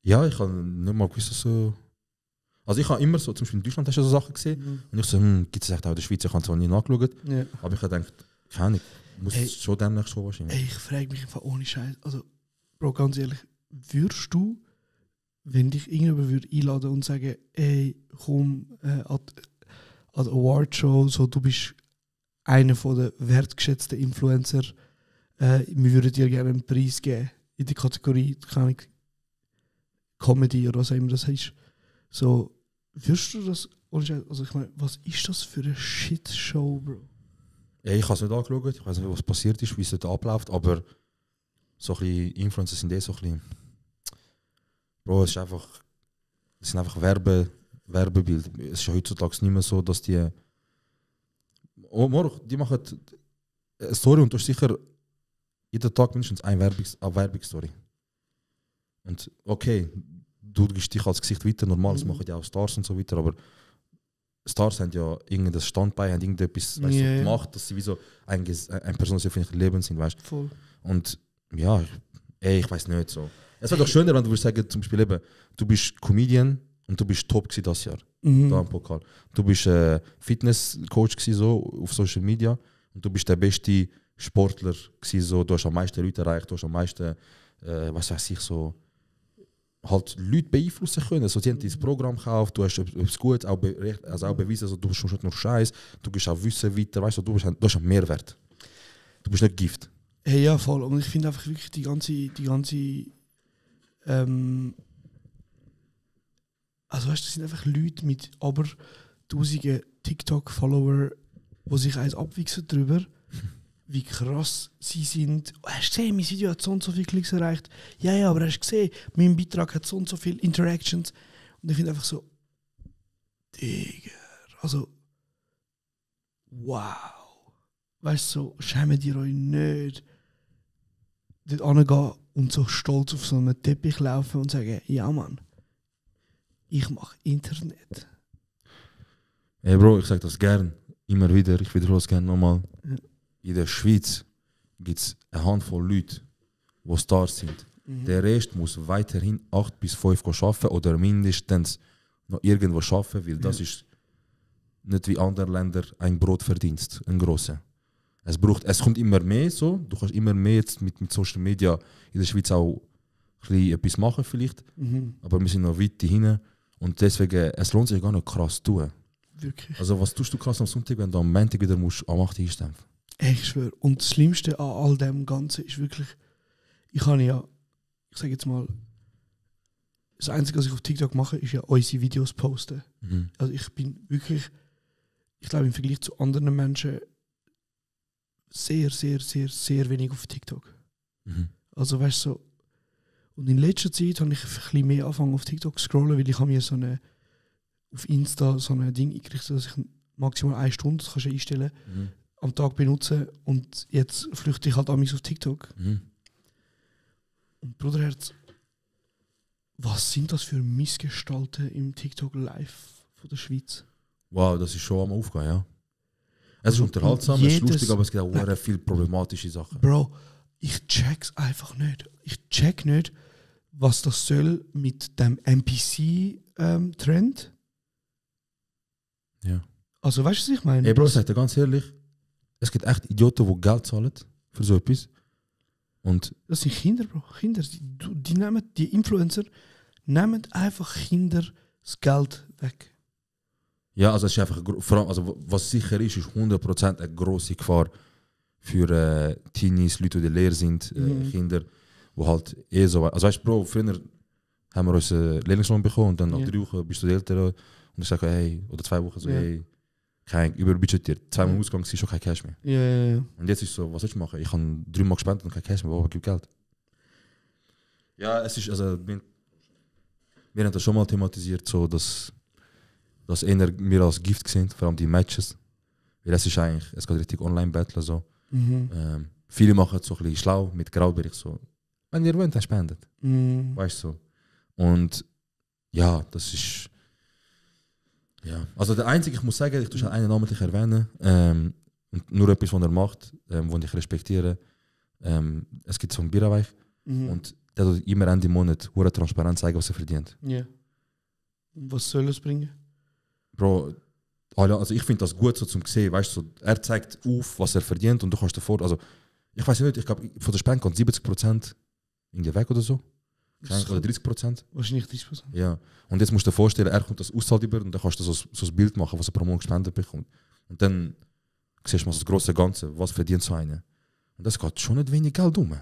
Ja, ich habe nicht mal gewusst, dass so. Also ich habe immer so, zum Beispiel in Deutschland hast du so Sachen gesehen. Und ich so, gibt es echt auch in der Schweiz, ich habe es zwar nie nachgeschaut. Ja. Aber ich habe gedacht, keine Ahnung, muss es schon demnächst so wahrscheinlich. Ich frage mich einfach ohne Scheiß. Also, Bro, ganz ehrlich, würdest du, wenn dich irgendjemand würde einladen und sagen, ey, komm an die Awardshow, so, du bist einer der wertgeschätzten Influencer wir würden dir gerne einen Preis geben in der Kategorie, keine Ahnung, Comedy oder was auch immer das heißt. So, würdest du das, also ich meine, was ist das für eine Shitshow, Bro? Ja, ich habe es nicht angeschaut, ich weiß nicht, was passiert ist, wie es dort abläuft, aber so ein bisschen Influencer sind so ein bisschen... Bro, es sind einfach Werbebilder. Es ist ja heutzutage nicht mehr so, dass die... Die machen eine Story und du hast sicher jeden Tag mindestens eine Werbungsstory. Und okay, du gibst dich als Gesicht weiter, normal, das machen ja auch Stars und so weiter, aber Stars haben ja irgendein Standbein, haben irgendetwas weißt, so gemacht, dass sie wie so eine Person, die auf ihrem Leben sind, weißt du. Voll. Und ja, ich weiß nicht so. Es wäre doch schöner, wenn du würdest sagen, zum Beispiel eben, du bist Comedian und du bist top gewesen das Jahr, da im Pokal. Du bist Fitnesscoach gewesen, so auf Social Media und du bist der beste Sportler gewesen, so, du hast am meisten Leute erreicht, du hast am meisten, was weiß ich, so halt Leute beeinflussen können. Also, die haben dieses Programm gekauft, du hast etwas Gutes auch, auch bewiesen, also, du bist nicht nur Scheiß, du gehst auch Wissen weiter, weißt du hast einen Mehrwert. Du bist nicht Gift. Hey, ja, voll. Und ich finde einfach wirklich die ganze also weißt du, das sind einfach Leute mit aber tausenden TikTok-Follower, die sich eins abwichsen darüber, wie krass sie sind. Oh, hast du gesehen, mein Video hat so und so viele Klicks erreicht. Ja, aber hast du gesehen, mein Beitrag hat so und so viele Interactions. Und ich finde einfach so, Digga, also, wow. Weißt du, so, schämt ihr euch nicht, dort hingehen und so stolz auf so einen Teppich laufen und sagen, ja Mann, ich mache Internet. Hey Bro, ich sage das gern, immer wieder, ich wiederhole es gerne nochmal. Ja. In der Schweiz gibt es eine Handvoll Leute, die Stars sind. Der Rest muss weiterhin 8 bis 5 arbeiten oder mindestens noch irgendwo arbeiten, weil das ist nicht wie andere Länder ein Brotverdienst, ein grosser. Es kommt immer mehr so, du kannst immer mehr jetzt mit Social Media in der Schweiz auch etwas machen vielleicht, aber wir sind noch weit dahin und deswegen, es lohnt sich gar nicht krass zu tun. Wirklich. Also was tust du krass am Sonntag, wenn du am Montag wieder musst, am 8 Uhr einstempeln? Ich schwöre. Und das Schlimmste an all dem Ganzen ist wirklich, ich sage jetzt mal, das Einzige, was ich auf TikTok mache, ist ja unsere Videos posten. Also ich bin wirklich, ich glaube im Vergleich zu anderen Menschen sehr, sehr, sehr, sehr wenig auf TikTok. Also weißt du, so, und in letzter Zeit habe ich ein bisschen mehr angefangen auf TikTok zu scrollen, weil ich habe mir auf Insta so ein Ding eingerichtet, dass ich maximal 1 Stunde, das kannst du einstellen, am Tag benutzen und jetzt flüchte ich halt amigs auf TikTok. Und Bruderherz, was sind das für Missgestalten im TikTok Live von der Schweiz? Wow, das ist schon am Aufgehen, ja. Es ist unterhaltsam, es ist lustig, aber es gibt auch sehr viele problematische Sachen. Bro, ich check's einfach nicht. Ich check nicht, was das soll mit dem NPC-Trend. Ja. Also weißt du, was ich meine? Ey Bro, sag dir ganz ehrlich, es gibt echt Idioten, die Geld zahlen für so etwas. Und das sind Kinder, Bro. Kinder. Die Influencer nehmen einfach Kinder das Geld weg. ja, also es ist einfach, vor allem, also was sicher ist 100% eine grosse Gefahr für Teenies, Leute, die leer sind, Kinder, die halt so, also weißt du, Bro, früher haben wir uns Lehrlingslohn bekommen und dann nach 3 Wochen bist du älter und ich sage, hey, oder 2 Wochen so, hey, kein überbudgetiert, 2 Mal Ausgang, ist schon kein Cash mehr. Ja. Und jetzt ist so, was soll ich machen? Ich habe 3 Mal gespendet und kein Cash mehr, aber gib Geld. Ja, es ist, also, wir haben das schon mal thematisiert, so, dass eher wir als Gift sind, vor allem die Matches. Weil es ist eigentlich, es geht richtig Online-Battle so. Viele machen es so ein bisschen schlau mit Graubericht so. Wenn ihr wollt, dann spendet. Weißt du so. Und ja, das ist. Ja. Also der einzige, ich muss sagen, ich tue schon einen namentlich erwähnen. Und nur etwas, was er macht, was ich respektiere. Es gibt so einen Bierweich und der tut immer Ende Monat hure transparent zeigen, was er verdient. Ja. Und was soll es bringen? Bro, also ich finde das gut so zum sehen, weißt du, so, er zeigt auf, was er verdient und du kannst davor, also ich weiß nicht, ich glaube von der Spende kommt 70% irgendwie weg oder so. Oder 30%. Wahrscheinlich 30%. Ja. Und jetzt musst du dir vorstellen, er kommt das auszahlt über und dann kannst du so ein Bild machen, was er pro Monat gespendet bekommt. Und dann siehst du mal das große Ganze, was verdient so einer. Und das geht schon nicht wenig Geld um.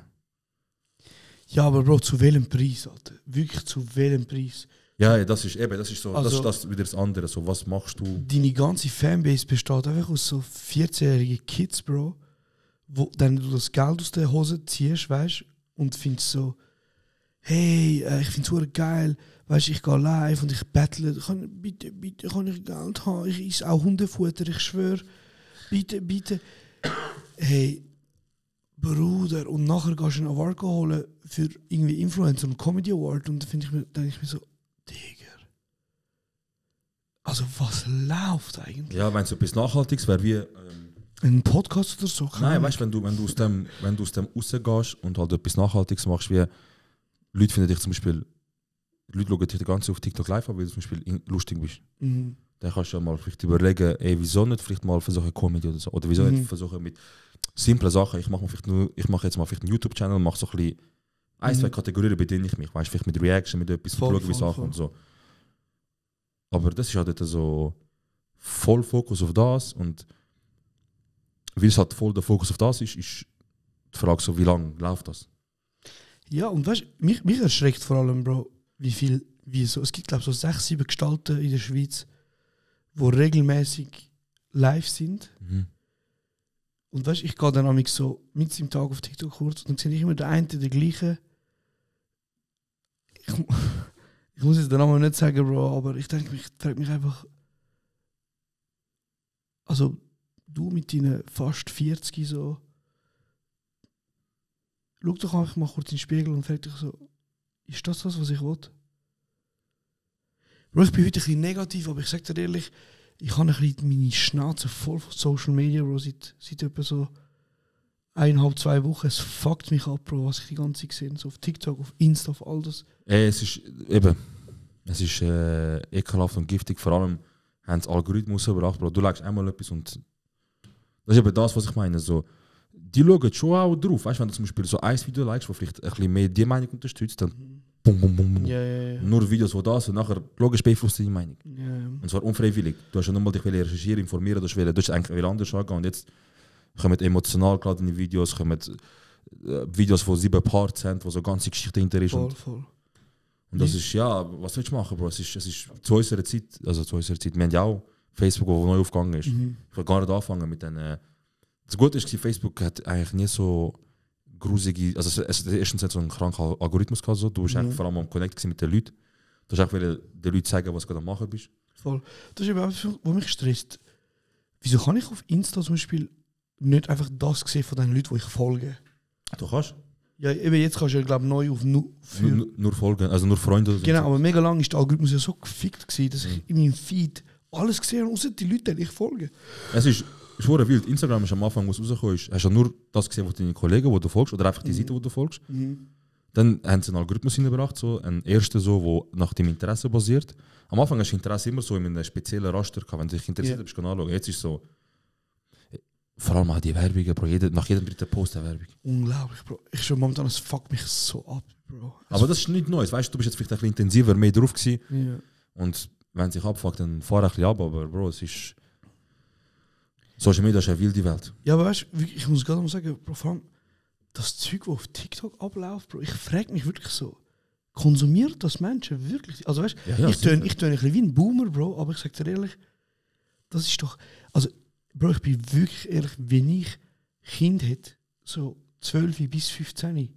Ja, aber Bro, zu welchem Preis, Alter? Wirklich zu welchem Preis? Ja, das ist so, Also- das ist wieder das andere. So, was machst du? Deine ganze Fanbase besteht einfach aus so 14-jährigen Kids, Bro, wo dann du das Geld aus der Hose ziehst, weißt und findest so, hey, ich find's super geil, weißt ich gehe live und ich bettle, bitte kann ich Geld haben, ich esse auch Hundefutter, ich schwöre, bitte. Hey, Bruder, und nachher gehst du einen Award holen für irgendwie Influencer und Comedy Award und dann denke ich mir so, Digga. Also was läuft eigentlich? Ja, wenn es etwas Nachhaltiges wäre, wie... Ein Podcast oder so? Nein, weißt du, wenn du aus dem rausgehst und halt etwas Nachhaltiges machst, wie Leute finden dich zum Beispiel, Leute schauen dich die ganze Zeit auf TikTok live an, weil du zum Beispiel lustig bist. Mhm. Dann kannst du ja mal vielleicht überlegen, ey, wieso nicht vielleicht mal versuchen Comedy oder so. Oder wieso nicht versuchen mit simplen Sachen, ich mache jetzt mal vielleicht einen YouTube-Channel, mache so ein bisschen zwei Kategorien, bediene ich mich. Weißt du, vielleicht mit Reaction, mit etwas, Voll, schauen, wie voll, Sachen und so. Aber das ist halt dort so voll Fokus auf das und weil es halt voll der Fokus auf das ist die Frage so, wie lange läuft das? Ja, und weißt du, mich erschreckt vor allem, Bro, es gibt glaube ich so 6, 7 Gestalten in der Schweiz, die regelmäßig live sind. Mhm. Und weißt du, ich gehe dann nämlich so mit im Tag auf TikTok kurz und dann sehe ich immer der eine, der gleiche. Ich muss jetzt den Namen nicht sagen, Bro, aber ich frage mich einfach, also du mit deinen fast 40 so, schau doch einfach mal kurz in den Spiegel und frag dich so, ist das, was ich will? Bro, ich bin heute ein bisschen negativ, aber ich sag dir ehrlich, ich habe ein bisschen meine Schnauze voll von Social Media, Bro, seit etwa so 1,5, 2 Wochen. Es fuckt mich ab, Bro, was ich die ganze Zeit sehe. So auf TikTok, auf Insta, auf all das. Es ist ekelhaft und giftig, vor allem haben sie Algorithmus überbracht, Bro. Du legst einmal etwas und das ist eben das, was ich meine. So, die schauen schon auch drauf. Weißt du, wenn du zum Beispiel so ein Video likest, das vielleicht ein bisschen mehr die Meinung unterstützt, dann bum, bum, bum, bum. Ja. Nur Videos, wo das und nachher logisch beeinflusst die Meinung. Ja. Und zwar unfreiwillig. Du hast ja nochmal dich recherchieren, informieren, du hast eigentlich anders angehen. Und jetzt kommen emotional geladene Videos, kommen Videos, die 7 Parts haben, wo so ganze Geschichte hinter ist. Voll. Und das ist, ja, was willst du machen, Bro? Es ist zu unserer Zeit, wir haben ja auch Facebook, wo neu aufgegangen ist. Ich will gar nicht anfangen mit den. Das Gute ist, Facebook hat eigentlich nie so grusige, also erstens hat so einen kranken Algorithmus gehabt, so. Du bist eigentlich vor allem am Connect mit den Leuten. Du hast einfach den Leuten zeigen, was du gerade am machen bist. Voll. Das ist eben auch, was mich stresst. Wieso kann ich auf Insta zum Beispiel nicht einfach das sehen von den Leuten, die ich folge? Du kannst? Ja, eben jetzt kannst du ja, glaube ich, neu auf Nur folgen, also nur Freunde. Oder so. Genau, aber mega lang ist der Algorithmus ja so gefickt gewesen, dass ich in meinem Feed alles gesehen habe, außer die Leute, die ich folge. Es ist schon wild. Instagram ist am Anfang, wo es rausgekommen ist, hast du ja nur das gesehen, was deine Kollegen, die du folgst, oder einfach die Seite, die du folgst. Dann haben sie einen Algorithmus hineingebracht, so einen ersten, so, der nach dem Interesse basiert. Am Anfang hast du Interesse immer so in einem speziellen Raster gehabt, wenn du dich interessiert hast, kannst du anschauen. Jetzt ist so, vor allem auch die Werbungen, Bro. Nach jedem dritten Post eine Werbung. Unglaublich, Bro. Ich schon momentan, es fuckt mich so ab, Bro. Aber das ist nichts Neues, weißt du, bist jetzt vielleicht ein bisschen intensiver, mehr drauf gewesen. Ja. Und wenn es sich abfuckt, dann fahr ein bisschen ab, aber Bro, es ist... Social Media ist eine wilde Welt. Ja, aber weißt du, ich muss gerade mal sagen, Bro, vor allem das Zeug, das auf TikTok abläuft, Bro, ich frage mich wirklich so, konsumiert das Menschen wirklich? Also weißt du, Ja, ich töne ein bisschen wie ein Boomer, Bro, aber ich sag dir ehrlich, das ist doch... Also, Bro, ich bin wirklich ehrlich, wenn ich Kind hätte, so 12 bis 15,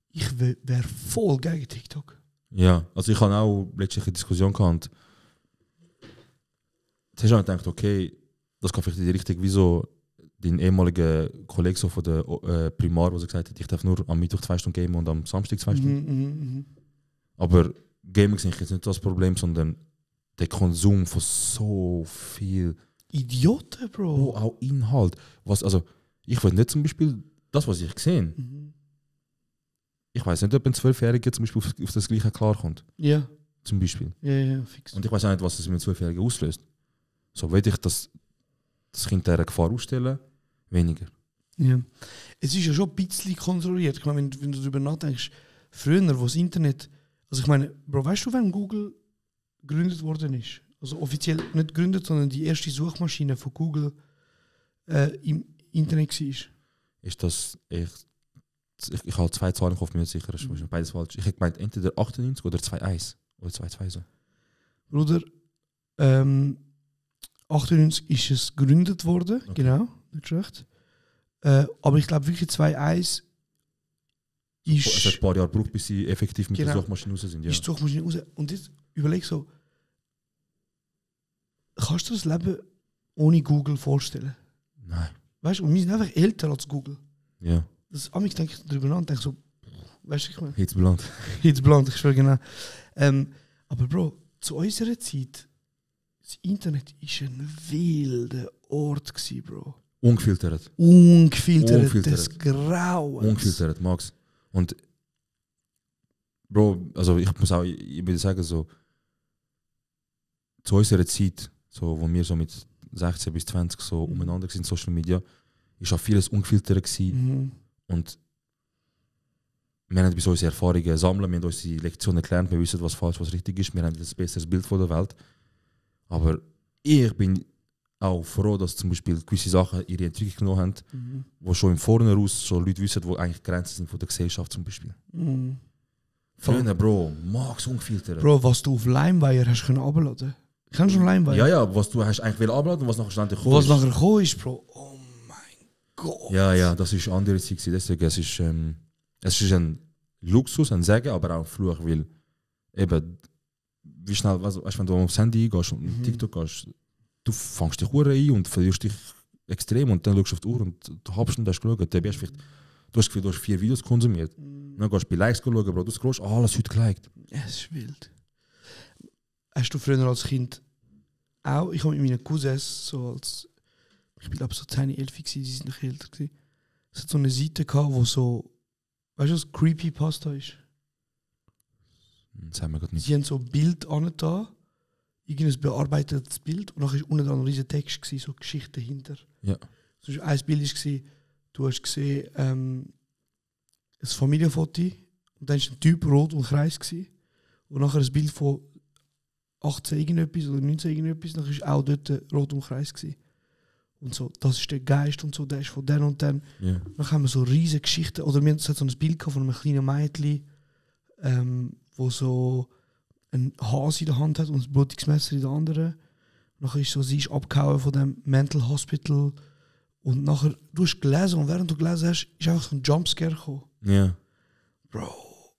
ich wäre voll gegen TikTok. Ja, also ich habe auch letztlich eine Diskussion gehabt. Jetzt hast du gedacht, okay, das kann vielleicht in die Richtung, wie so dein ehemaliger Kollege so von der Primar, der gesagt hat, ich darf nur am Mittwoch 2 Stunden gamen und am Samstag 2 Stunden. Aber Gaming ist jetzt nicht das Problem, sondern der Konsum von so viel Idioten, Bro. auch Inhalt. Also, ich weiß nicht zum Beispiel, das, was ich gesehen ich weiß nicht, ob ein 12-Jähriger zum Beispiel auf das Gleiche klarkommt. Ja. Zum Beispiel. Ja, fix. Und ich weiß auch nicht, was das mit einem 12-Jährigen auslöst. So will ich das Kind dieser Gefahr ausstellen, weniger. Ja. Es ist ja schon ein bisschen kontrolliert. Ich meine, wenn du darüber nachdenkst, früher, wo das Internet... Also ich meine, Bro, weißt du, wann Google gegründet worden ist? Also offiziell nicht gegründet, sondern die erste Suchmaschine von Google im Internet war. ist, dass ich habe 2 Zahlen im Kopf, mir nicht sicher, das ist beides falsch. Ich hätte gemeint, entweder 98 oder 2-1 oder 2-2 so. Bruder, 98 ist es gegründet worden, genau, nicht schlecht. Aber ich glaube wirklich 2-1 ist... Es hat ein paar Jahre gebraucht, bis sie effektiv mit Genau. der Suchmaschine raus sind. Ja. Ist die Suchmaschine raus. Und jetzt überleg so, kannst du das Leben ohne Google vorstellen? Nein. Weißt du, und wir sind einfach älter als Google. Ja. Das amigs denke ich darüber nach und denke so, weißt du, ich meine, Hitzbland. jetzt blank, ich schwöre genau. Aber Bro, zu unserer Zeit, das Internet war ein wilder Ort gewesen, Bro. Ungefiltert. Ungefiltert, des Grauens. Ungefiltert, Max. Und Bro, also ich muss auch, ich würde sagen, so zu unserer Zeit, so, wo wir so mit 16 bis 20 so umeinander sind in Social Media, ist auch vieles ungefiltert gewesen. Und wir haben bis unsere Erfahrungen sammeln, wir haben unsere Lektionen gelernt, wir wissen, was falsch, was richtig ist, wir haben ein besseres Bild von der Welt. Aber ich bin auch froh, dass zum Beispiel gewisse Sachen ihre Entwicklung genommen haben, wo schon im Vornherein schon Leute wissen, wo eigentlich Grenzen sind von der Gesellschaft zum Beispiel. Früher, Bro, Max ungefiltert. Bro, was du auf LimeWire hast können abladen. Kennst du schon LimeWire? Ja, ja, was du hast eigentlich abladen und was nachher stand Was nachher gekommen ist, Bro, oh mein Gott. Ja, ja, das ist eine andere Zeit gewesen. Deswegen, es ist ein Luxus, ein Segen, aber auch ein Fluch, weil eben, wie schnell, weißt, wenn du aufs Handy gehst und TikTok gehst, du fängst dich ein und verlierst dich extrem und dann schaust du auf die Uhr und du hast schon das geschaut, dann bist du hast das Gefühl, du hast 4 Videos konsumiert. Dann gehst du bei Likes schauen, Bro, du scrollst, alles heute geliked. Es ist wild. Hast du früher als Kind auch, ich habe mit meinen Cousins, so als, ich bin glaube so 10, 11 gewesen, die sind noch älter gewesen, es hat so eine Seite gehabt, wo so, weißt du, was Creepypasta ist? Das haben wir gerade nicht. Sie haben so ein Bild angetan, irgendein bearbeitetes Bild und dann war unten dran ein riesen Text, gewesen, so Geschichte dahinter. Ja. So ein Bild war, du hast gesehen, ein Familienfoto und dann war ein Typ rot und Kreis gewesen. Und nachher ein Bild von 18 irgendetwas oder 19 irgendetwas, dann war auch dort rot und Kreis gewesen. Und so, das ist der Geist und so, der ist von den und dann. Ja. Dann haben wir so riesige Geschichten, oder wir hatten so ein Bild von einem kleinen Mädchen, wo so ein Hase in der Hand hat und ein blutiges Messer in der anderen. Nachher ist so, sie ist abgehauen von dem Mental Hospital. Und nachher, du hast gelesen und während du gelesen hast, ist einfach so ein Jumpscare gekommen. Ja. Bro,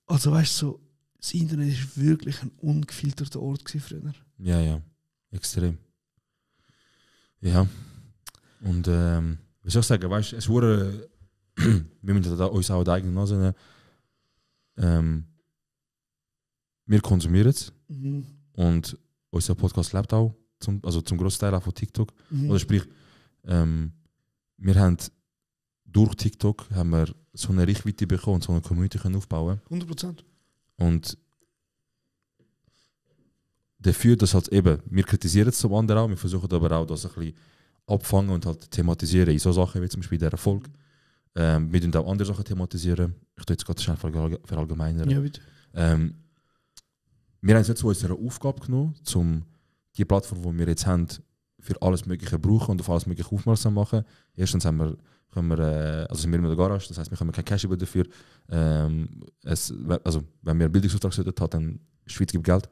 also weißt du, so, das Internet ist wirklich ein ungefilterter Ort gewesen früher. Ja, ja. Extrem. Ja. Und wie soll ich sagen, weißt du, es wurde, wir müssen uns auch die eigene Nase nehmen. Wir konsumieren es und unser Podcast lebt auch, zum grossen Teil auch von TikTok. Oder sprich, wir haben durch TikTok haben wir so eine Reichweite bekommen und so eine Community können aufbauen. 100%. Und dafür, dass halt eben, wir kritisieren es zum anderen auch, wir versuchen aber auch das ein bisschen abfangen und halt thematisieren in so Sachen wie zum Beispiel der Erfolg. Wir tun auch andere Sachen thematisieren. Ich tue jetzt gerade schnell verallgemeinern. Ja, bitte. Wir haben es jetzt zu unserer Aufgabe genommen, um die Plattform, die wir jetzt haben, für alles Mögliche brauchen und auf alles Mögliche aufmerksam machen. Erstens sind wir in der Garage, das heisst, wir können kein Cash über dafür. Wenn wir einen Bildungsauftrag sollten, hat dann die Schweiz gibt Geld.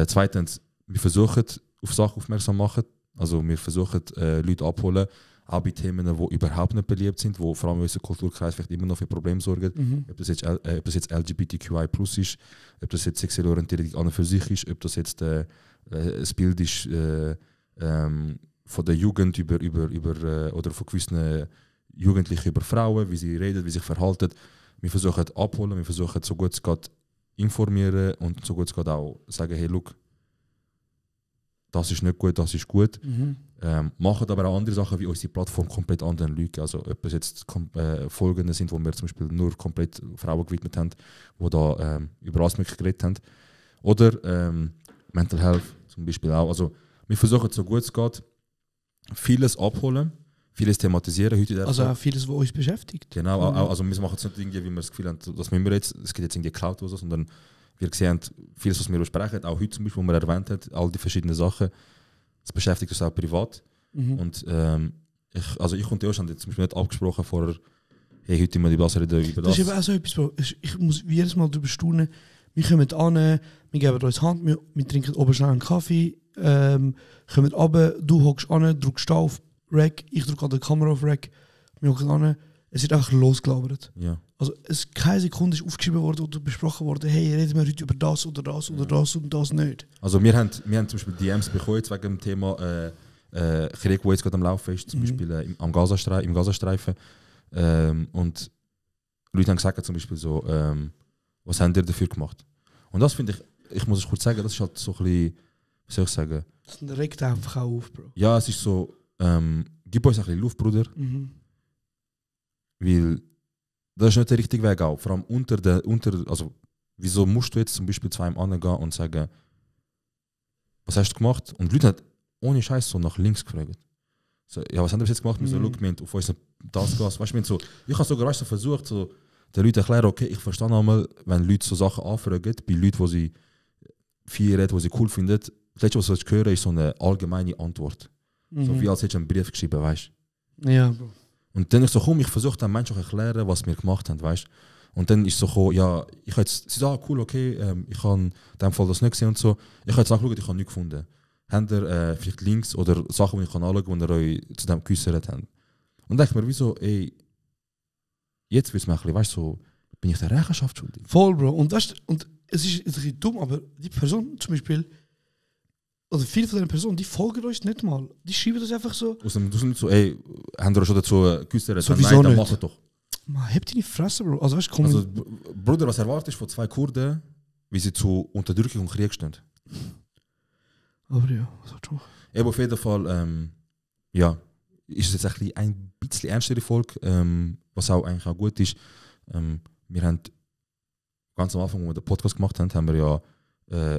Zweitens, wir versuchen auf Sachen aufmerksam machen. Also wir versuchen Leute abholen, auch bei Themen, die überhaupt nicht beliebt sind, wo vor allem in unserem Kulturkreis vielleicht immer noch für Probleme sorgen. Ob das jetzt LGBTQI+ ist, ob das jetzt sexuelle Orientierung an und für sich ist, ob das jetzt ein Bild ist von der Jugend oder von gewissen Jugendlichen über Frauen, wie sie reden, wie sie sich verhalten. Wir versuchen abholen, wir versuchen so gut es geht informieren und so gut es geht auch sagen, hey, look, das ist nicht gut, das ist gut. Machen aber auch andere Sachen wie unsere Plattform komplett anderen Leuten. Also ob es jetzt Folgen sind, wo wir zum Beispiel nur komplett Frauen gewidmet haben, die da über alles Mögliche geredet haben. Oder Mental Health zum Beispiel auch. Also wir versuchen so gut es geht, vieles abholen, vieles thematisieren. Heute also auch vieles, was uns beschäftigt. Genau, also wir machen es nicht irgendwie, wie wir das Gefühl haben, das müssen wir jetzt, es geht jetzt irgendwie Cloud oder so, sondern wir sehen vieles, was wir besprechen, auch heute zum Beispiel, wo wir erwähnt haben, all die verschiedenen Sachen, das beschäftigt uns auch privat. Und ich und Theo haben jetzt zum Beispiel nicht abgesprochen vorher, hey, heute mal die Blaser über das. Das ist eben auch so etwas, Bro. Ich muss jedes Mal darüber staunen. Wir kommen an, wir geben uns Hand, wir trinken oben schnell einen Kaffee, kommen runter, du hockst an, drückst da auf Rec, ich drücke an der Kamera auf Rec, wir hocken an, es wird einfach losgelabert. Ja. Also keine Sekunde ist aufgeschrieben worden oder besprochen worden, hey, reden wir heute über das oder das oder das und das nicht. Also wir haben zum Beispiel DMs bekommen jetzt wegen dem Thema Krieg, der jetzt gerade am Laufen ist, zum Beispiel im Gazastreifen. Und Leute haben gesagt zum Beispiel so, was haben ihr dafür gemacht? Und das finde ich muss es kurz sagen, das ist halt so ein bisschen, wie soll ich sagen? Das regt einfach auch auf, Bro. Ja, es ist so, gib uns ein bisschen Luft, Bruder. Weil das ist nicht der richtige Weg auch. Vor allem also wieso musst du jetzt zum Beispiel zu einem angehen und sagen, was hast du gemacht? Und die Leute haben ohne Scheiß so nach links gefragt. So, ja, was haben wir jetzt gemacht? Wir so, look, wir haben auf uns das Gas. Weißt du, so, ich habe sogar so versucht, so, den Leuten erklären, okay, ich verstehe einmal, wenn Leute so Sachen anfragen, bei Leuten, die sie feiern, die sie cool finden, das Letzte, was ich höre, ist so eine allgemeine Antwort. So wie als hättest du einen Brief geschrieben, weißt du? Ja, Bro. Und dann ist so, komm, ich versuche den Menschen auch erklären, was wir gemacht haben, weißt du? Und dann ist so, ja, ich habe jetzt, sie sagen, cool, okay, ich habe in dem Fall das nicht gesehen und so. Ich habe jetzt angeschaut, ich habe nichts gefunden. Habt ihr vielleicht Links oder Sachen, die ich anschauen kann, die ihr euch zu dem geäußert habt? Und denke mir, wieso, ey, jetzt wird es mir ein bisschen, weißt du, so, bin ich der Rechenschaft schuldig? Voll, Bro. Und, weißt, und es ist ein bisschen dumm, aber die Person zum Beispiel, oder viele von den Personen, die folgen uns nicht mal. Die schreiben das einfach so. Du sagst nicht so, ey, haben wir schon dazu geäußert? Sowieso dann nicht. mach es doch. Man, hebt deine Fresse, Bro. Also, weißt, komm Also, Bruder, was erwartest du von 2 Kurden, wie sie zu Unterdrückung und Krieg stehen? Aber ja, was hat schon? Eben auf jeden Fall, ja, ist es jetzt ein bisschen ernstere Folge, was auch eigentlich auch gut ist. Wir haben ganz am Anfang, als wir den Podcast gemacht haben, haben wir ja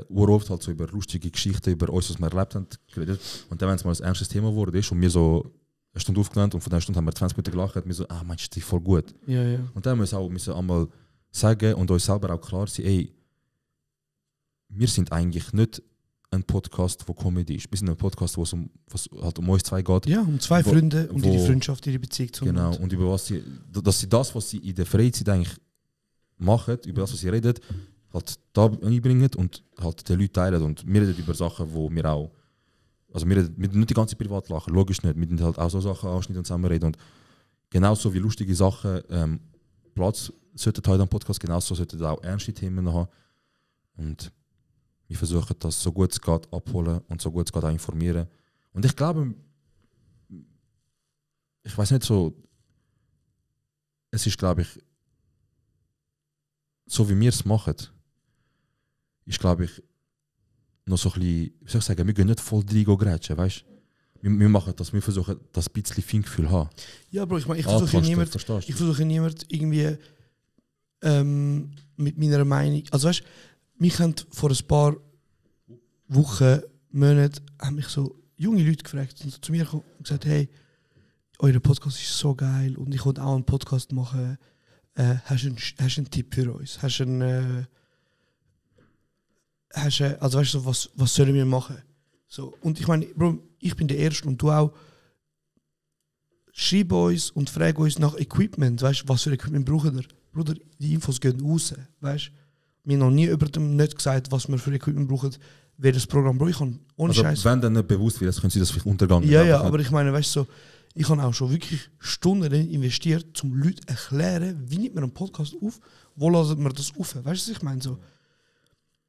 uroft halt so über lustige Geschichten, über uns, was wir erlebt haben, geredet. Und dann, wenn es mal ein ernstes Thema wurde, ist und wir so eine Stunde aufgenommen und von der Stunde haben wir 20 Minuten gelacht, und wir so, meinst du, die voll gut. Ja, ja. Und dann müssen wir einmal sagen und uns selber auch klar sein, ey, wir sind eigentlich nicht ein Podcast, wo Comedy ist. Wir sind ein Podcast, wo es was halt um uns zwei geht. Ja, um 2 Freunde und ihre Freundschaft, ihre Beziehung zu Genau, und über was dass sie das, was sie in der Freizeit eigentlich machen, über das, was sie reden, halt da einbringen und halt den Leuten teilen. Und wir reden über Sachen, wo wir auch, also wir reden nicht die ganze Privatlachen, logisch nicht, wir reden halt auch so Sachen anschneiden und zusammen reden. Und genauso wie lustige Sachen Platz sollten heute am Podcast, genauso sollten auch ernste Themen haben. Und wir versuchen das so gut es geht abholen und so gut es geht auch informieren. Und ich glaube, ich weiß nicht so, es ist, glaube ich, so wie wir es machen, ist, glaube ich, noch so ein bisschen, wie soll ich sagen, wir gehen nicht voll reingrätschen, weißt du? Wir machen das, wir versuchen das ein bisschen Feingefühl zu haben. Ja, Bro, ich meine, ich versuche niemand irgendwie mit meiner Meinung, also weißt du, mich haben vor ein paar Wochen, Monaten, haben mich so junge Leute gefragt und zu mir gekommen und gesagt, hey, euer Podcast ist so geil und ich wollte auch einen Podcast machen. Hast du einen Tipp für uns? Also weißt du, was sollen wir machen? So, und ich meine, Bro, ich bin der Erste und du auch. Schreib uns und frag uns nach Equipment. Weißt du, was für Equipment brauchen wir? Bruder, die Infos gehen raus. Weißt du? Mir noch nie über dem nicht gesagt, was wir für Equipment brauchen, wer das Programm braucht. Ich kann ohne also, Scheiß. Wenn dann nicht bewusst wird, können sie das vielleicht untergehen. Ja, aber ich meine, weißt du, so, ich habe auch schon wirklich Stunden investiert, um Leuten zu erklären, wie nimmt man einen Podcast auf, wo lassen wir das auf. Weißt du, was ich meine? So,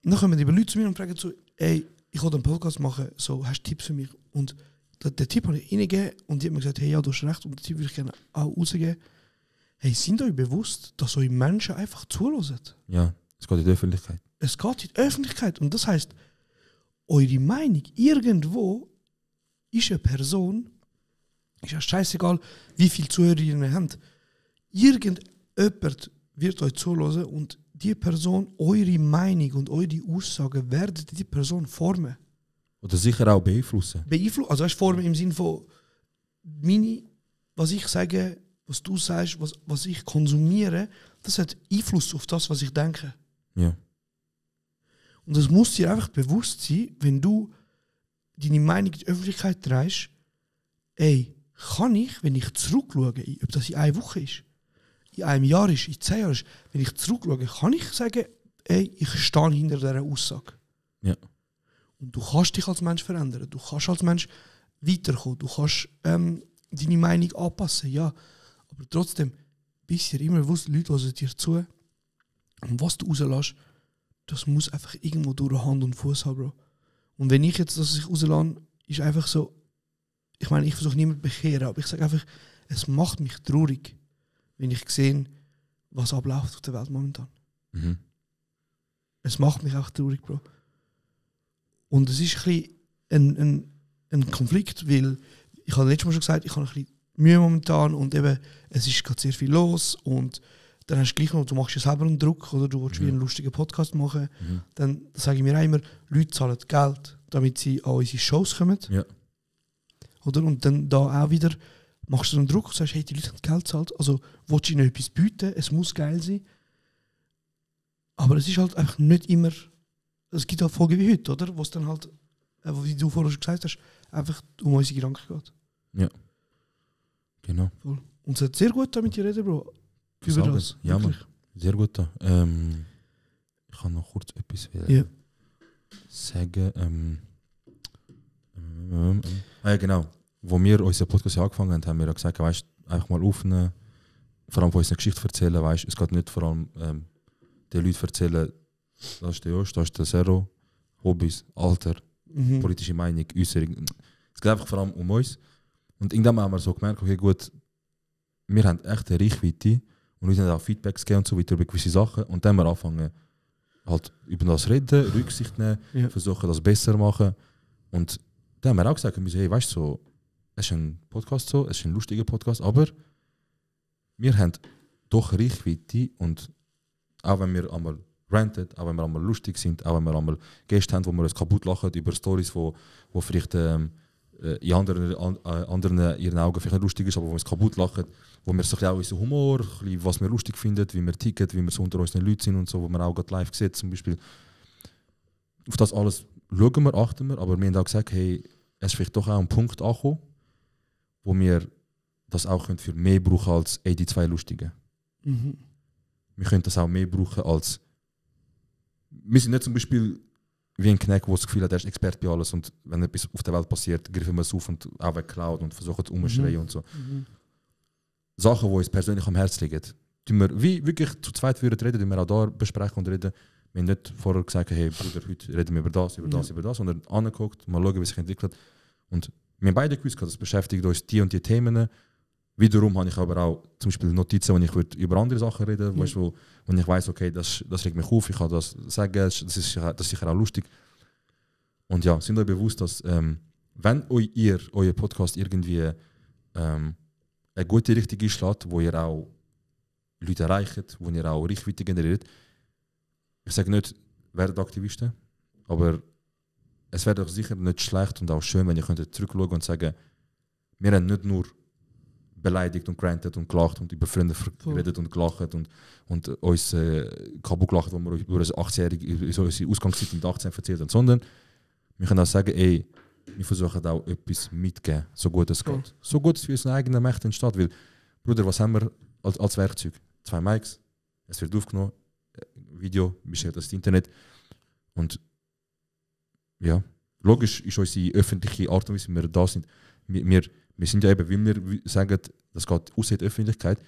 dann kommen die Leute zu mir und fragen so, ey, ich will einen Podcast machen, so, hast du Tipps für mich? Und den Tipp habe ich ihnen gegeben und die haben mir gesagt, hey, ja, du hast recht und den Tipp würde ich gerne auch rausgeben. Hey, sind euch bewusst, dass euch Menschen einfach zuhören? Ja, es geht in die Öffentlichkeit. Es geht in die Öffentlichkeit und das heisst, eure Meinung irgendwo ist eine Person, ist ja scheißegal, wie viele Zuhörerinnen ihr habt. Irgendjemand wird euch zuhören und die Person, eure Meinung und eure Aussagen werden die Person formen. Oder sicher auch beeinflussen. Also weißt, formen im Sinne von was ich sage, was du sagst, was ich konsumiere, das hat Einfluss auf das, was ich denke. Ja. Und das muss dir einfach bewusst sein, wenn du deine Meinung in die Öffentlichkeit trägst, ey, kann ich, wenn ich zurückschaue, ob das in einer Woche ist, in einem Jahr ist, in 10 Jahren ist, wenn ich zurückschaue, kann ich sagen, ey, ich stehe hinter dieser Aussage. Ja. Und du kannst dich als Mensch verändern, du kannst als Mensch weiterkommen, du kannst deine Meinung anpassen, ja. Aber trotzdem, bist du dir immer bewusst, Leute hören dir zu. Und was du rauslässt, das muss einfach irgendwo durch Hand und Fuß haben, Bro. Und wenn ich jetzt das rauslasse, ist einfach so, ich meine, ich versuche niemanden zu bekehren, aber ich sage einfach, es macht mich traurig, wenn ich sehe, was abläuft auf der Welt momentan. Mhm. Es macht mich auch traurig, Bro. Und es ist ein bisschen ein Konflikt, weil ich habe letztes Mal schon gesagt, ich habe ein bisschen Mühe momentan und eben, es ist gerade sehr viel los und dann hast du gleich noch, du machst ja selber einen Druck oder du willst wie einen lustigen Podcast machen, dann sage ich mir auch immer, Leute zahlen Geld, damit sie an unsere Shows kommen. Ja. Oder? Und dann da auch wieder machst du einen Druck und sagst, hey, die Leute haben Geld gezahlt, also willst du ihnen etwas bieten, es muss geil sein. Aber es ist halt einfach nicht immer, es gibt auch Folgen wie heute, oder? Wo es dann halt, wie du vorher schon gesagt hast, einfach um unsere Gedanken geht. Ja. Genau. Voll. Und es hat sehr gut mit dir reden, Bro. Über das. Ja, Mann. Sehr gut. Ich kann noch kurz etwas sagen. Ja, genau. Wo wir unseren Podcast angefangen haben wir ja gesagt, weißt, einfach mal aufnehmen, vor allem von unserer Geschichte erzählen, weißt, es geht nicht vor allem den Leuten erzählen, das ist der Jost, das ist der Zero, Hobbys, Alter, politische Meinung, Äußerung. Es geht einfach vor allem um uns. Und irgendwann haben wir so gemerkt, okay, gut, wir haben echt eine Reichweite und wir haben auch Feedbacks gegeben und so weiter über gewisse Sachen. Und dann haben wir angefangen, halt über das reden, Rücksicht nehmen, versuchen, das besser zu machen. Und dann haben wir auch gesagt, hey, weißt du, so, es ist ein Podcast so, es ist ein lustiger Podcast, aber wir haben doch Reichweite und auch wenn wir einmal ranten, auch wenn wir einmal lustig sind, auch wenn wir einmal Gäste haben, wo wir uns kaputt lachen über Storys, wo vielleicht in anderen ihren Augen vielleicht nicht lustig ist, aber wo wir uns kaputt lachen, wo wir so auch unseren Humor, was wir lustig finden, wie wir ticken, wie wir so unter unseren Leuten sind und so, wo wir auch gerade live sehen zum Beispiel. Auf das alles schauen wir, achten wir, aber wir haben auch gesagt, hey, es ist vielleicht doch auch ein Punkt angekommen, wo wir das auch für mehr brauchen als die zwei Lustigen. Mhm. Wir können das auch mehr brauchen als... Wir sind nicht zum Beispiel wie ein Knecht, der das Gefühl hat, er ist Experte bei alles und wenn etwas auf der Welt passiert, greifen wir es auf und auch wegklauen und versuchen es umzuschreien und so. Sachen, die uns persönlich am Herzen liegen, tun wir wie wirklich zu zweit reden, tun wir auch da besprechen und reden. Wir haben nicht vorher gesagt, hey Bruder, heute reden wir über das, sondern angeguckt, mal schauen, wie es sich entwickelt. Und wir haben beide gewusst, das beschäftigt uns die und die Themen. Wiederum habe ich aber auch zum Beispiel Notizen, wo ich über andere Sachen reden würde, wo ich weiss, okay, das regt mich auf, ich kann das sagen, das ist sicher auch lustig. Und ja, sind euch bewusst, dass wenn ihr euer Podcast irgendwie eine gute Richtung einschlägt, wo ihr auch Leute erreicht, wo ihr auch Reichweite generiert, ich sage nicht, werdet Aktivisten, aber es wäre doch sicher nicht schlecht und auch schön, wenn ihr könntet zurückschauen und sagen, wir haben nicht nur beleidigt und granted und gelacht und über Freunde geredet und gelacht und uns kaputt gelacht, wo wir über unsere 18-jährige, unsere Ausgangszeit mit 18 erzählt haben, sondern wir können auch sagen, ey, wir versuchen auch etwas mitzugeben, so gut es geht. So gut es für unsere eigenen Mächte entsteht, weil, Bruder, was haben wir als Werkzeug? 2 Mics, es wird aufgenommen, Video, beschert das Internet und ja, logisch ist unsere öffentliche Art und Weise, wie wir da sind. Wir sind ja eben, wie wir sagen, das geht aus in die Öffentlichkeit,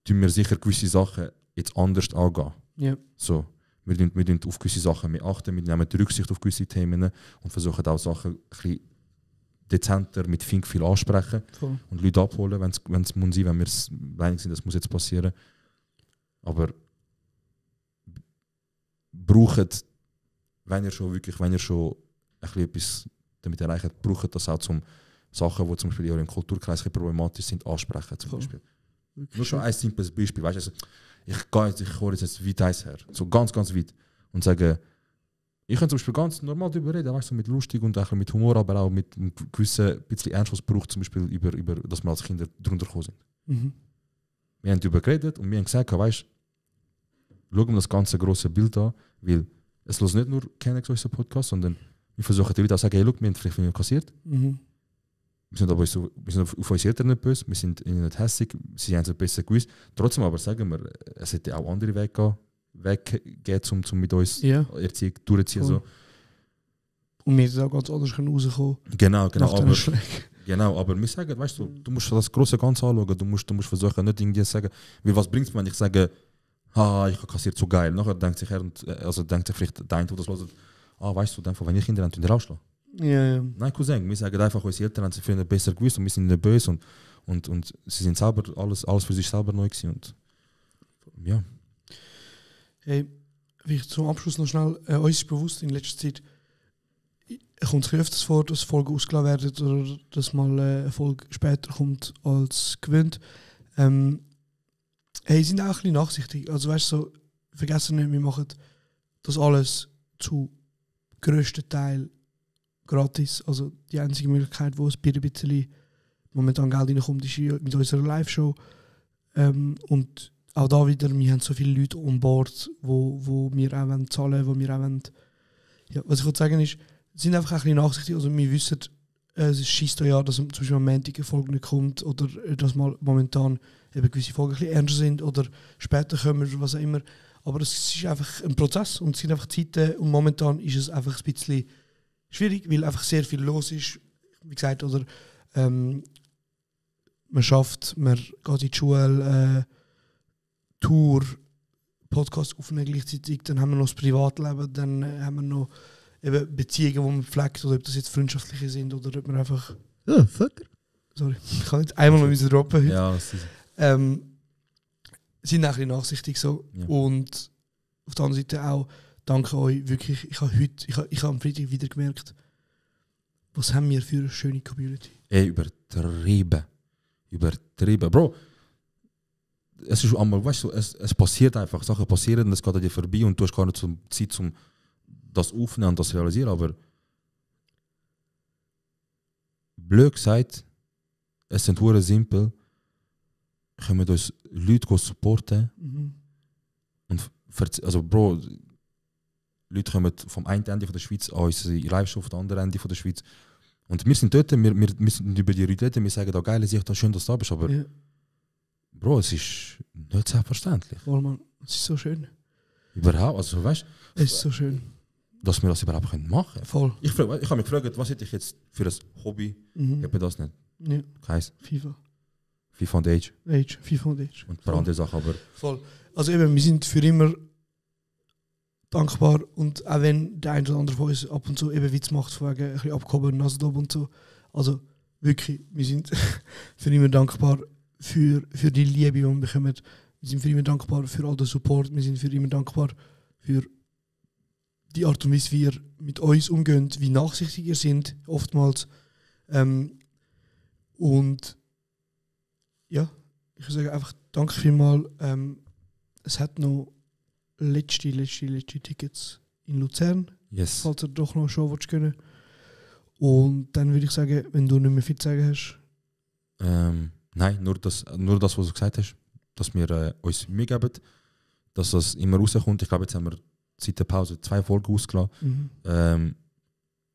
tun wir sicher gewisse Sachen jetzt anders angehen. Ja. So, wir tun auf gewisse Sachen mehr achten, wir nehmen die Rücksicht auf gewisse Themen und versuchen auch Sachen ein bisschen dezenter mit viel ansprechen und Leute abholen, wenn es muss sein, wenn wir einig sind, das muss jetzt passieren. Aber braucht, wenn ihr schon ein bisschen etwas damit erreicht, braucht das auch zum Sachen, die zum Beispiel in eurem Kulturkreis problematisch sind, ansprechen. Zum Beispiel. Nur schon ein simples Beispiel. Weißt, also, ich hole jetzt weit eins her, so ganz, ganz weit und sage, ich kann zum Beispiel ganz normal darüber reden, weißt, so mit lustig und auch mit Humor, aber auch mit einem gewissen bisschen Ernst, was es braucht, zum Beispiel über, dass wir als Kinder drunter gekommen sind. Mhm. Wir haben darüber geredet und wir haben gesagt, weißt, schauen wir das ganze grosse Bild an, weil es los nicht nur kennen unseren Podcast, sondern wir versuchen die Leute auch zu sagen, hey, schau, wir haben vielleicht viel kassiert. Mhm. sind auf unsere Eltern nicht böse, wir sind ihnen nicht hässig, sie haben es besser gewusst. Trotzdem aber sagen wir, es hätte auch andere Wege gehen, um mit uns Erziehung durchzuziehen. So. Und wir sind auch ganz anders rauskommen. Genau, aber wir sagen, weißt du musst das große Ganze anschauen, du musst versuchen, nicht irgendwie sagen, weil was bringt es mir, wenn ich sage, ich habe kassiert, so geil. Nachher denkt sich vielleicht der eine, der das hört, weißt du, wenn ich Kinder habe, dann rausschlagen. Ja. Nein, Cousin, wir sagen einfach, unsere Eltern haben sich früher besser gewusst und wir sind nicht böse und sie sind selber alles für sich selber neu gewesen und ja. Hey, vielleicht zum Abschluss noch schnell, uns ist bewusst, in letzter Zeit kommt es öfters vor, dass Folgen ausgeladen werden oder dass mal eine Folge später kommt als gewöhnt. Hey, sind auch ein bisschen nachsichtig. Also weißt du, so, vergessen nicht, wir machen das alles zu grössten Teil gratis. Also die einzige Möglichkeit, wo es ein bisschen momentan Geld reinkommt, ist mit unserer Live-Show. Und auch da wieder, wir haben so viele Leute on board, wo wir auch zahlen wollen, wo wir auch ja, was ich würde sagen ist, sind einfach ein bisschen nachsichtig. Also wir wissen, es schießt ja, dass zum Beispiel am Montag eine Folge nicht kommt oder dass mal momentan eben gewisse Folgen ein bisschen ernster sind oder später kommen oder was auch immer. Aber es ist einfach ein Prozess und es sind einfach Zeiten und momentan ist es einfach ein bisschen schwierig, weil einfach sehr viel los ist. Wie gesagt, oder man schafft, man geht in die Schule, Tour, Podcast aufnehmen gleichzeitig, dann haben wir noch das Privatleben, dann haben wir noch eben Beziehungen, die man pflegt, oder ob das jetzt freundschaftliche sind oder ob man einfach... Oh, fucker. Sorry, ich kann jetzt einmal noch müssen droppen heute. Ja, das ist... sind auch ein bisschen nachsichtig so. Ja. Und auf der anderen Seite auch, danke euch, wirklich, ich habe am Freitag wieder gemerkt, was haben wir für eine schöne Community. Ey, übertrieben. Bro, es ist einmal, weißt du, es passiert einfach, Sachen passieren und es geht an dir vorbei und du hast gar nicht Zeit, um das aufnehmen und das realisieren, aber blöd gesagt, es sind hure simpel, können wir uns Leute supporten und also Bro, Leute kommen vom einen Ende von der Schweiz an unsere Live-Show auf dem anderen Ende von der Schweiz und wir sind dort, wir sind über die Leute reden, wir sagen, oh geil, ist schön, dass du da bist, aber Bro, es ist nicht selbstverständlich. Voll, Mann, es ist so schön. Überhaupt, also weißt du? Es ist so schön. Dass wir das überhaupt machen können. Voll. Ich habe mich gefragt, was hätte ich jetzt für ein Hobby? Ich habe das nicht. Ja. Keins. FIFA und Age. FIFA und Age. Und ein paar andere Sachen, aber... Voll. Also eben, wir sind für immer dankbar und auch wenn der eine oder andere von uns ab und zu eben Witz macht, von wegen ein bisschen abgehoben, Nasendob und so. Also wirklich, wir sind für immer dankbar für die Liebe, die wir bekommen. Wir sind für immer dankbar für all den Support. Wir sind für immer dankbar für die Art und Weise, wie ihr mit uns umgeht, wie nachsichtig ihr seid, oftmals. Und ja, ich würde sagen, einfach danke vielmals. Es hat noch letzte Tickets in Luzern, falls ihr doch noch eine Show können. Und dann würde ich sagen, wenn du nicht mehr viel zu sagen hast. Nein, nur das, was du gesagt hast, dass wir uns Mühe geben, dass das immer rauskommt. Ich glaube, jetzt haben wir seit der Pause 2 Folgen ausgelassen.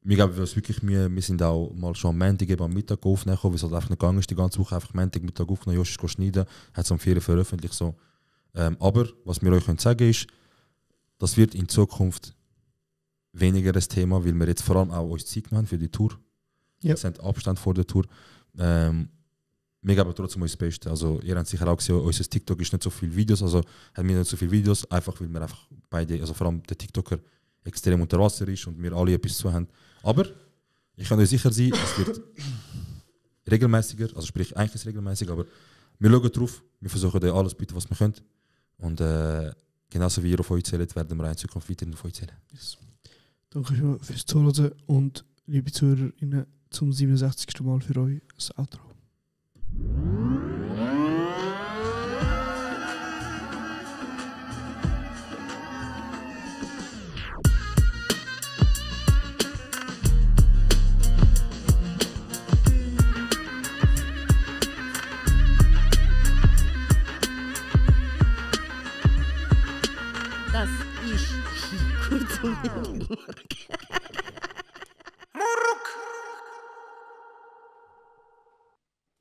Wir geben uns wirklich Mühe. Wir sind auch mal schon am Montag am Mittag aufgenommen, weil es halt einfach nicht gegangen ist, die ganze Woche einfach Montag Mittag aufgenommen, Josh ist schneiden, hat es am 4 veröffentlicht. So. Aber was wir euch sagen können ist, das wird in Zukunft weniger das Thema, weil wir jetzt vor allem auch uns Zeit genommen haben für die Tour. Ja. Wir sind Abstand vor der Tour. Wir geben trotzdem uns das Beste. Also, ihr habt sicher auch gesehen, unser TikTok ist nicht so viele Videos, also haben wir nicht so viele Videos, einfach weil wir einfach beide, also vor allem der TikToker, extrem unter Wasser ist und wir alle etwas zu haben. Aber ich kann euch sicher sein, es wird regelmäßiger, also sprich eigentlich ist es regelmäßig, aber wir schauen drauf, wir versuchen euch alles zu bieten, was wir können. Und genauso wie ihr auf euch zählt, werden wir in Zukunft weiterhin auf euch zählen. Yes. Danke fürs Zuhören und liebe ZuhörerInnen zum 67. Mal für euch das Outro. Das ist kurz und